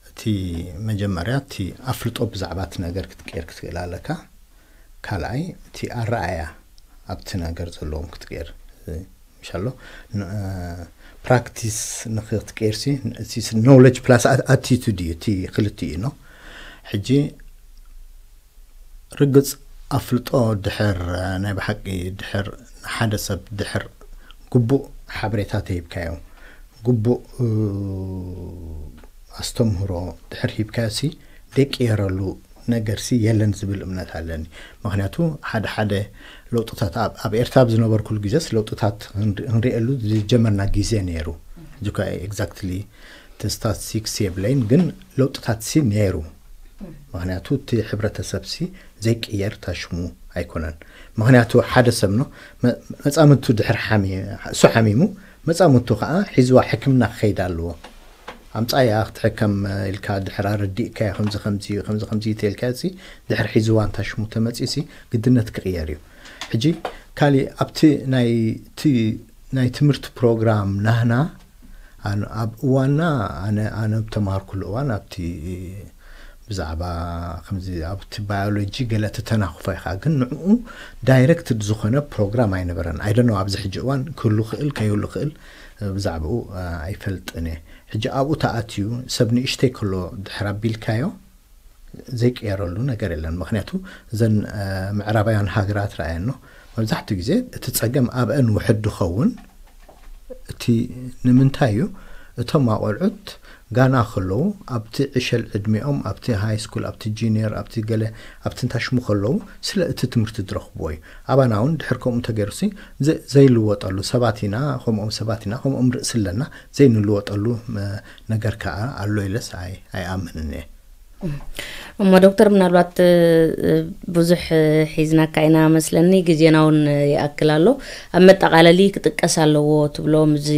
እቲ መጀመርያ እቲ ኣፍልጦ ብዛዕባ እቲ ነገር ክትቅየር ክትክእል ኣለካ። ካልኣይ እቲ ኣረኣያ ኣብቲ ነገር ዘለዎም ክትቅየር ምሻሎ። ፕራክቲስ ንክትቅየር ሲ knowledge plus attitude እዩ፣ እቲ ክልቲኡ ነው። ሕጂ ርግጽ ኣፍልጦ ድሕር ናይ ብሓቂ ድሕር ንሓደ ሰብ ድሕር ግቡእ ሓበሬታ ተሂብካዮ፣ ግቡእ ኣስተምህሮ ድሕር ሂብካዮ ሲ ደቂየረሉ ነገር ሲ የለን ዝብል እምነት ኣለኒ። ምክንያቱ ሓደ ሓደ ለውጥታት ኣብ ኤርትራ ኣብ ዝነበርኩሉ ግዜስ ለውጥታት ክንሪኤሉ ዝጀመርና ግዜ ነይሩ። ሕጂ እኳ ኤግዛክትሊ እቲ ስታትስቲክስ የብለይን፣ ግን ለውጥታት ሲ ነይሩ። ምክንያቱ እቲ ሕብረተሰብ ሲ ዘይቅየር ታሽሙ ኣይኮነን። ምክንያቱ ሓደ ሰብ ነው መ- መጻምድቱ ድሕር ሓሚ እሱ ሓሚሙ መጻምድቱ ከዓ ሒዝዋ ሕክምና ክኸይድ ኣለዎ። ኣምጻያ ክትሕከም ኢልካ ድሕር ኣረዲእካዮ ከምዚ ከምዚ ከምዚ ከምዚ ተልካ ሲ ድሕር ሒዝዋ እንታሽሙ ተመጺ ሲ ግድነት ክቕየር እዩ። ሕጂ ካሊእ ኣብቲ ናይ እቲ ናይ ትምህርቲ ፕሮግራም ናህና ኣን- ኣብ እዋና ኣነ ኣነ ተማሃርኩሉ እዋን ኣብቲ ብዛዕባ ከምዚ ኣብቲ ባዮሎጂ ገለ ተተናኽፎ ኢኻ፣ ግን ንዕኡ ዳይሬክትድ ዝኾነ ፕሮግራም ኣይነበረን። ኣይደኖ ኣብዚ ሕጂ እዋን ክህሉ ክእል ከይህሉ ክእል ብዛዕባኡ ኣይፈልጥን እየ። ሕጂ ኣብኡ ተኣትዩ ሰብ ንእሽተይ ከሎ ድሕር ኣቢልካዮ ዘይቀየረሉ ነገር የለን። ምክንያቱ እዘን ምዕራባውያን ሃገራት ረኣየኖ መብዛሕትኡ ግዜ እቲ ጸገም ኣብአን ውሕድ ድኸውን እቲ ንምንታይ እዩ እቶም ኣቆልዑት ጋና ከለዉ ኣብቲ ዕሸል ዕድሚኦም ኣብቲ ሃይ ስኩል ኣብቲ ጂኒየር ኣብቲ ገለ ኣብቲ እንታሽሙ ከለዉ ስለ እቲ ትምህርቲ ዝረኽብዎ እዩ። ኣባና እውን ድሕር ከምኡ እንተገይሩሲ ዘይልወጠሉ ሰባት ኢና፣ ከምኦም ሰባት ኢና፣ ከምኦም ርእሲ ኣለና፣ ዘይንልወጠሉ ነገር ከዓ ኣሎ ኢለስ ኣይኣምንን እየ። እሞ ዶክተር፣ ምናልባት ብዙሕ ሒዝናካ ኢና መስለኒ፣ ግዜና እውን ይኣክል ኣሎ። ኣብ መጠቓለሊ ክጥቀስ ኣለዎ ትብሎም እዚ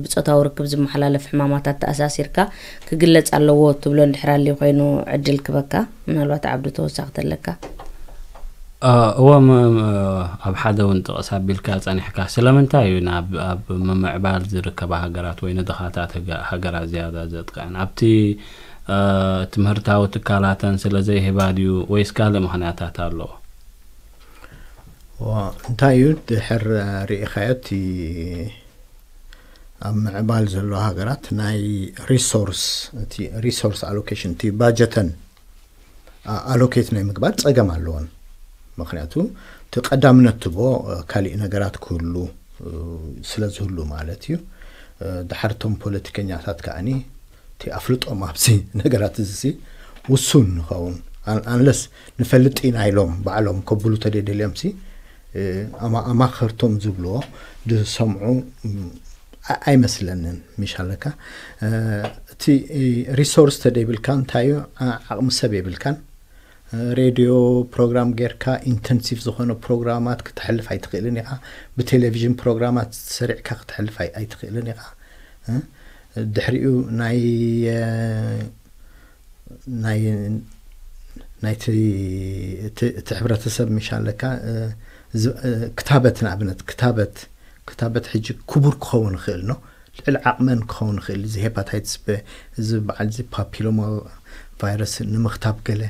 ብፆታዊ ርክብ ዝመሓላለፍ ሕማማት ኣተኣሳሲርካ ክግለፅ ኣለዎ ትብሎ እንድሕር ኣልዩ ኮይኑ ዕድል ክበካ፣ ምናልባት ዓብዱ ተወሳኺ ተለካ። እወ፣ ኣብ ሓደ እውን ጥቕስ ኣቢልካ ጸኒሕካ፣ ስለምንታይ እዩ ናብ ኣብ ምምዕባል ዝርከባ ሃገራት ወይ ንድኻታት ሃገራት ዝያዳ ዘጥቅዐን? ኣብቲ ትምህርታዊ ትካላተን ስለ ዘይህባ ድዩ ወይስ ካልእ ምኽንያታት ኣለዎ? እንታይ እዩ ድሕር ርኢኻዮ እቲ ኣብ ምዕባል ዘሎ ሃገራት ናይ ሪሶርስ እቲ ሪሶርስ ኣሎኬሽን እቲ ባጀተን ኣሎኬት ናይ ምግባር ጸገም ኣለዎን። ምክንያቱ እቲ ቀዳምነት ትቦ ካሊእ ነገራት ክህሉ ስለ ዝህሉ ማለት እዩ። ድሓርቶም ፖለቲከኛታት ከዓኒ እቲ ኣፍልጦም ኣብዚ ነገራት እዚ ውሱን ንኸውን። ኣንለስ ንፈልጥ ኢና ኢሎም ባዕሎም ከብሉ ተደደልዮም ሲ ኣማኸርቶም ዝብልዎ ዝሰምዑ ኣይመስለንን። ምሽ ኣለካ እቲ ሪሶርስ ተደይብልካ እንታይ እዩ ዓቕሚ ሰብ የብልካን። ሬድዮ ፕሮግራም ጌርካ ኢንተንሲቭ ዝኾነ ፕሮግራማት ክተሕልፍ ኣይትኽእልን ኢኻ። ብቴሌቪዥን ፕሮግራማት ሰሪዕካ ክተሕልፍ ኣይትኽእልን ኢኻ። ድሕሪኡ ናይ ናይ ናይቲ እቲ ሕብረተሰብ ምሽ ኣለካ ክታበት ንኣብነት ክታበት ክታበት ሕጂ ክቡር ክኸውን ይኽእል ነው። ልዕሊ ዓቕመን ክኸውን ይኽእል እዚ ሄፓታይትስ በ እዚ በዓል እዚ ፓፒሎማ ቫይረስ ንምኽታብ ገለ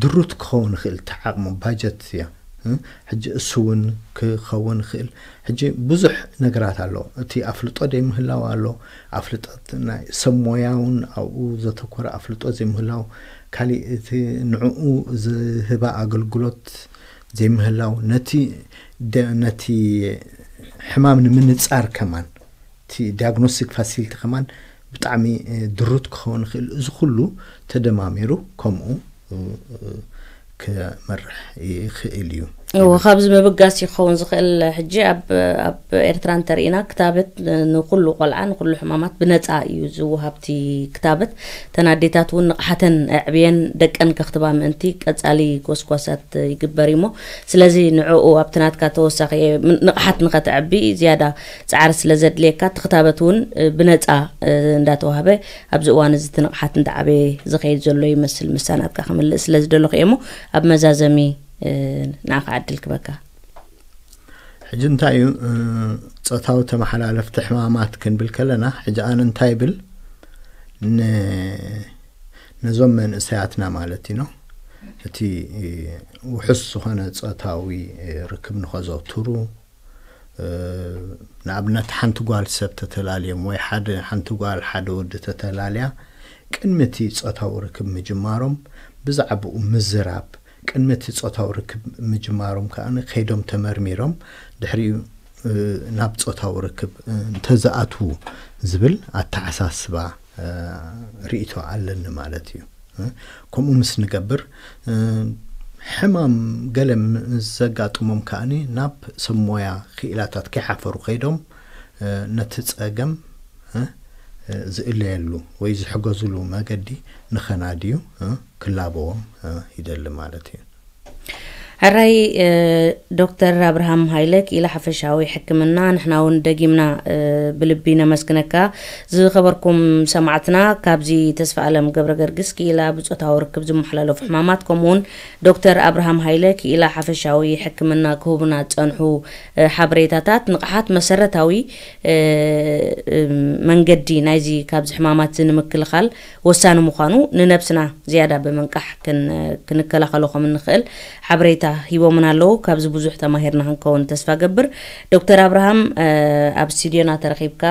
ድሩት ክኸውን ይኽእል እቲ ዓቕሙ ባጀት እያ። ሕጂ እሱ እውን ክኸውን ይኽእል። ሕጂ ብዙሕ ነገራት ኣሎ። እቲ ኣፍልጦ ደይምህላው ኣሎ። ኣፍልጠት ናይ ሰብ ሞያ እውን ኣብኡ ዘተኮረ ኣፍልጦ ዘይምህላው፣ ካሊእ እቲ ንዕኡ ዝህባ ኣገልግሎት ዘይምህላው፣ ነቲ ነቲ ሕማም ንምንጻር ከማን እቲ ዲያግኖስቲክ ፋሲሊቲ ከማን ብጣዕሚ ድሩት ክኸውን ይኽእል። እዚ ኩሉ ተደማሚሩ ከምኡ ክመርሕ ይኽእል እዩ። እዎ፣ ካብዚ ምብጋስ ይኸውን ዝኽእል ሕጂ ኣብ ኣብ ኤርትራ እንተርኢና ክታበት ንኩሉ ቆልዓ ንኩሉ ሕማማት ብነፃ እዩ ዝወሃብቲ ክታበት። እተን ኣዴታት እውን ንቕሓተን ኣዕብየን ደቀን ከኽትባ ምእንቲ ቀፃሊ ጎስጓሳት ይግበር እዩሞ፣ ስለዚ ንዕኡ ኣብቲ ናትካ ተወሳኺ ንቕሓት ንኸተዕቢ ዝያዳ ፃዕሪ ስለ ዘድልየካ እቲ ክታበት እውን ብነፃ እንዳተዋህበ ኣብዚ እዋን እዚ እቲ ንቕሓት እንዳዓበየ ዝኸይድ ዘሎ ይመስል። ምሳናትካ ክምልእ ስለ ዝደለኹ እየ እሞ ኣብ መዛዘሚ ንዓኻ ዕድል ክበካ። ሕጂ እንታይ እዩ ጾታዊ ተመሓላለፍቲ ሕማማት ክንብል ከለና ሕጂ ኣነ እንታይ ብል ነዞም መንእሰያትና ማለት እዩ ነው እቲ ውሑስ ዝኾነ ጾታዊ ርክብ ንኸዘውትሩ ንኣብነት ሓንቲ ጓል ሰብ ተተላልዮም ወይ ሓደ ሓንቲ ጓል ሓደ ወዲ ተተላልያ ቅድሚ እቲ ጾታዊ ርክብ ምጅማሮም ብዛዕባኡ ምዝራብ ቅድሚ እቲ ጾታዊ ርክብ ምጅማሮም ከዓ ከይዶም ተመርሚሮም ድሕሪኡ ናብ ጾታዊ ርክብ እንተዝኣትዉ ዝብል ኣተሓሳስባ ርእይቶ ኣለኒ ማለት እዩ። ከምኡ ምስ ንገብር ሕማም ገለ ምስ ዘጋጥሞም ከዓኒ ናብ ሰብ ሞያ ክኢላታት ከይሓፈሩ ከይዶም ነቲ ጸገም ዝእለየሉ ወይ ዝሕገዝሉ መገዲ ንኸናድዩ ክላበዎም ይደሊ ማለት እዩ። ሕራይ ዶክተር ኣብርሃም ሃይለ፣ ክኢላ ሓፈሻዊ ሕክምና፣ ንሕና እውን ደጊምና ብልቢ ነመስግነካ። ዝኸበርኩም ሰማዕትና፣ ካብዚ ተስፋ ኣለም ገብረ ገርግስ ክኢላ ብጾታዊ ርክብ ዝመሓላለፉ ሕማማት፣ ከምኡውን ዶክተር ኣብርሃም ሃይለ ክኢላ ሓፈሻዊ ሕክምና ክህቡና ዝጸንሑ ሓበሬታታት፣ ንቕሓት መሰረታዊ መንገዲ ናይዚ ካብዚ ሕማማት እዚ ንምክልኻል ወሳኒ ምዃኑ ንነብስና ዝያዳ ብምንቃሕ ክንከላኸሎ ከም እንኽእል ሓበሬታ ሂቦምና ኣለዉ። ካብዚ ብዙሕ ተማሂርና ክንከውን ተስፋ ገብር። ዶክተር ኣብርሃም፣ ኣብ ስቱድዮና ተረኺብካ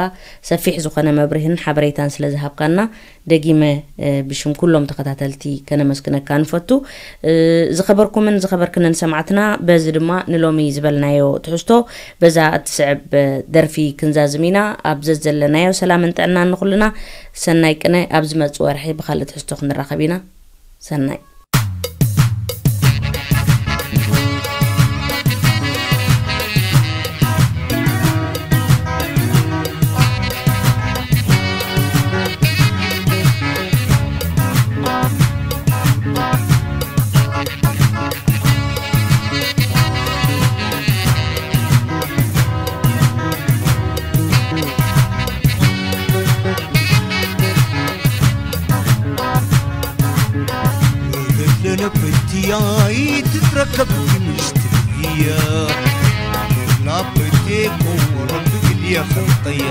ሰፊሕ ዝኾነ መብርህን ሓበሬታን ስለ ዝሃብካና ደጊመ ብሽም ኩሎም ተኸታተልቲ ከነመስግነካ ንፈቱ። ዝኸበርኩምን ዝኸበርክንን ሰማዕትና፣ በዚ ድማ ንሎሚ ዝበልናዮ ትሕዝቶ በዛ እትስዕብ ደርፊ ክንዛዝም ኢና። ኣብ ዘዘለናዮ ሰላምን ጥዕናን ንኹልና። ሰናይ ቅነ። ኣብ ዝመጽእ ወርሒ ብኻልእ ትሕዝቶ ክንራኸብ ኢና። ሰናይ። ለነብትያይ ትትረከብ ምሽትያ ላበቴ ኮረብ ግልያ ኸልጠያ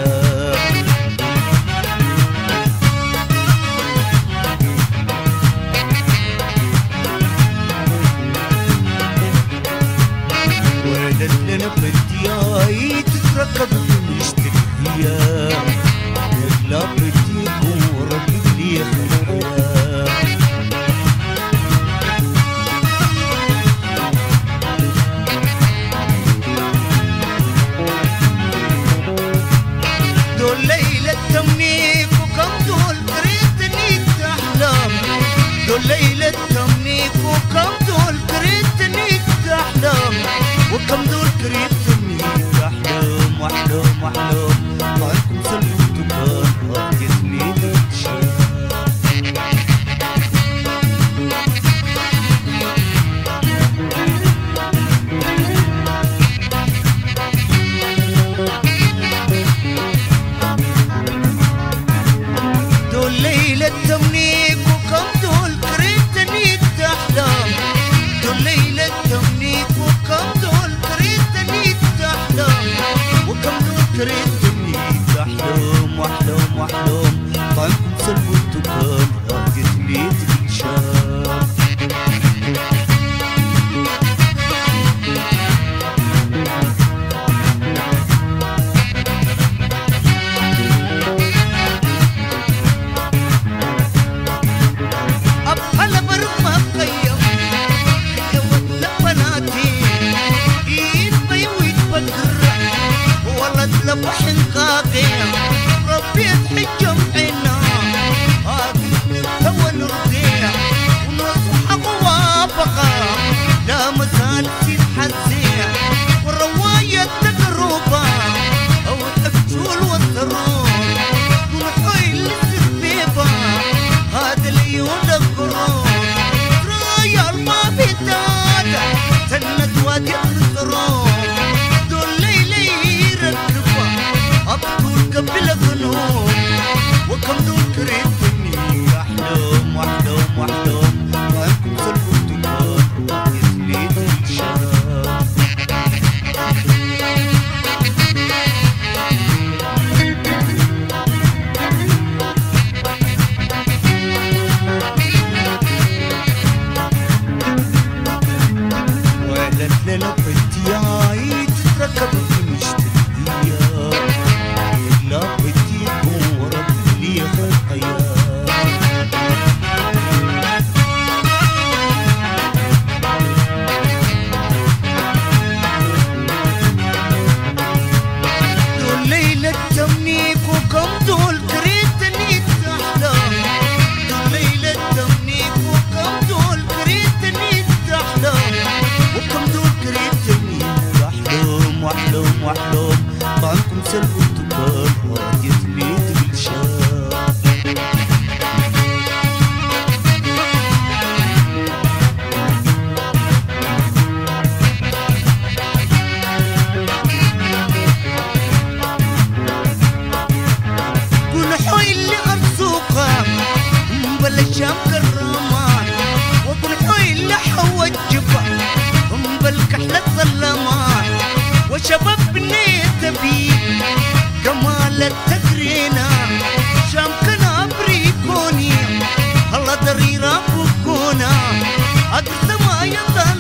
ወደት ለነብትያይ ትትረከብ ምሽትያ ላበቴ ኮረብ ግልያ ኸልጠያ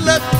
Let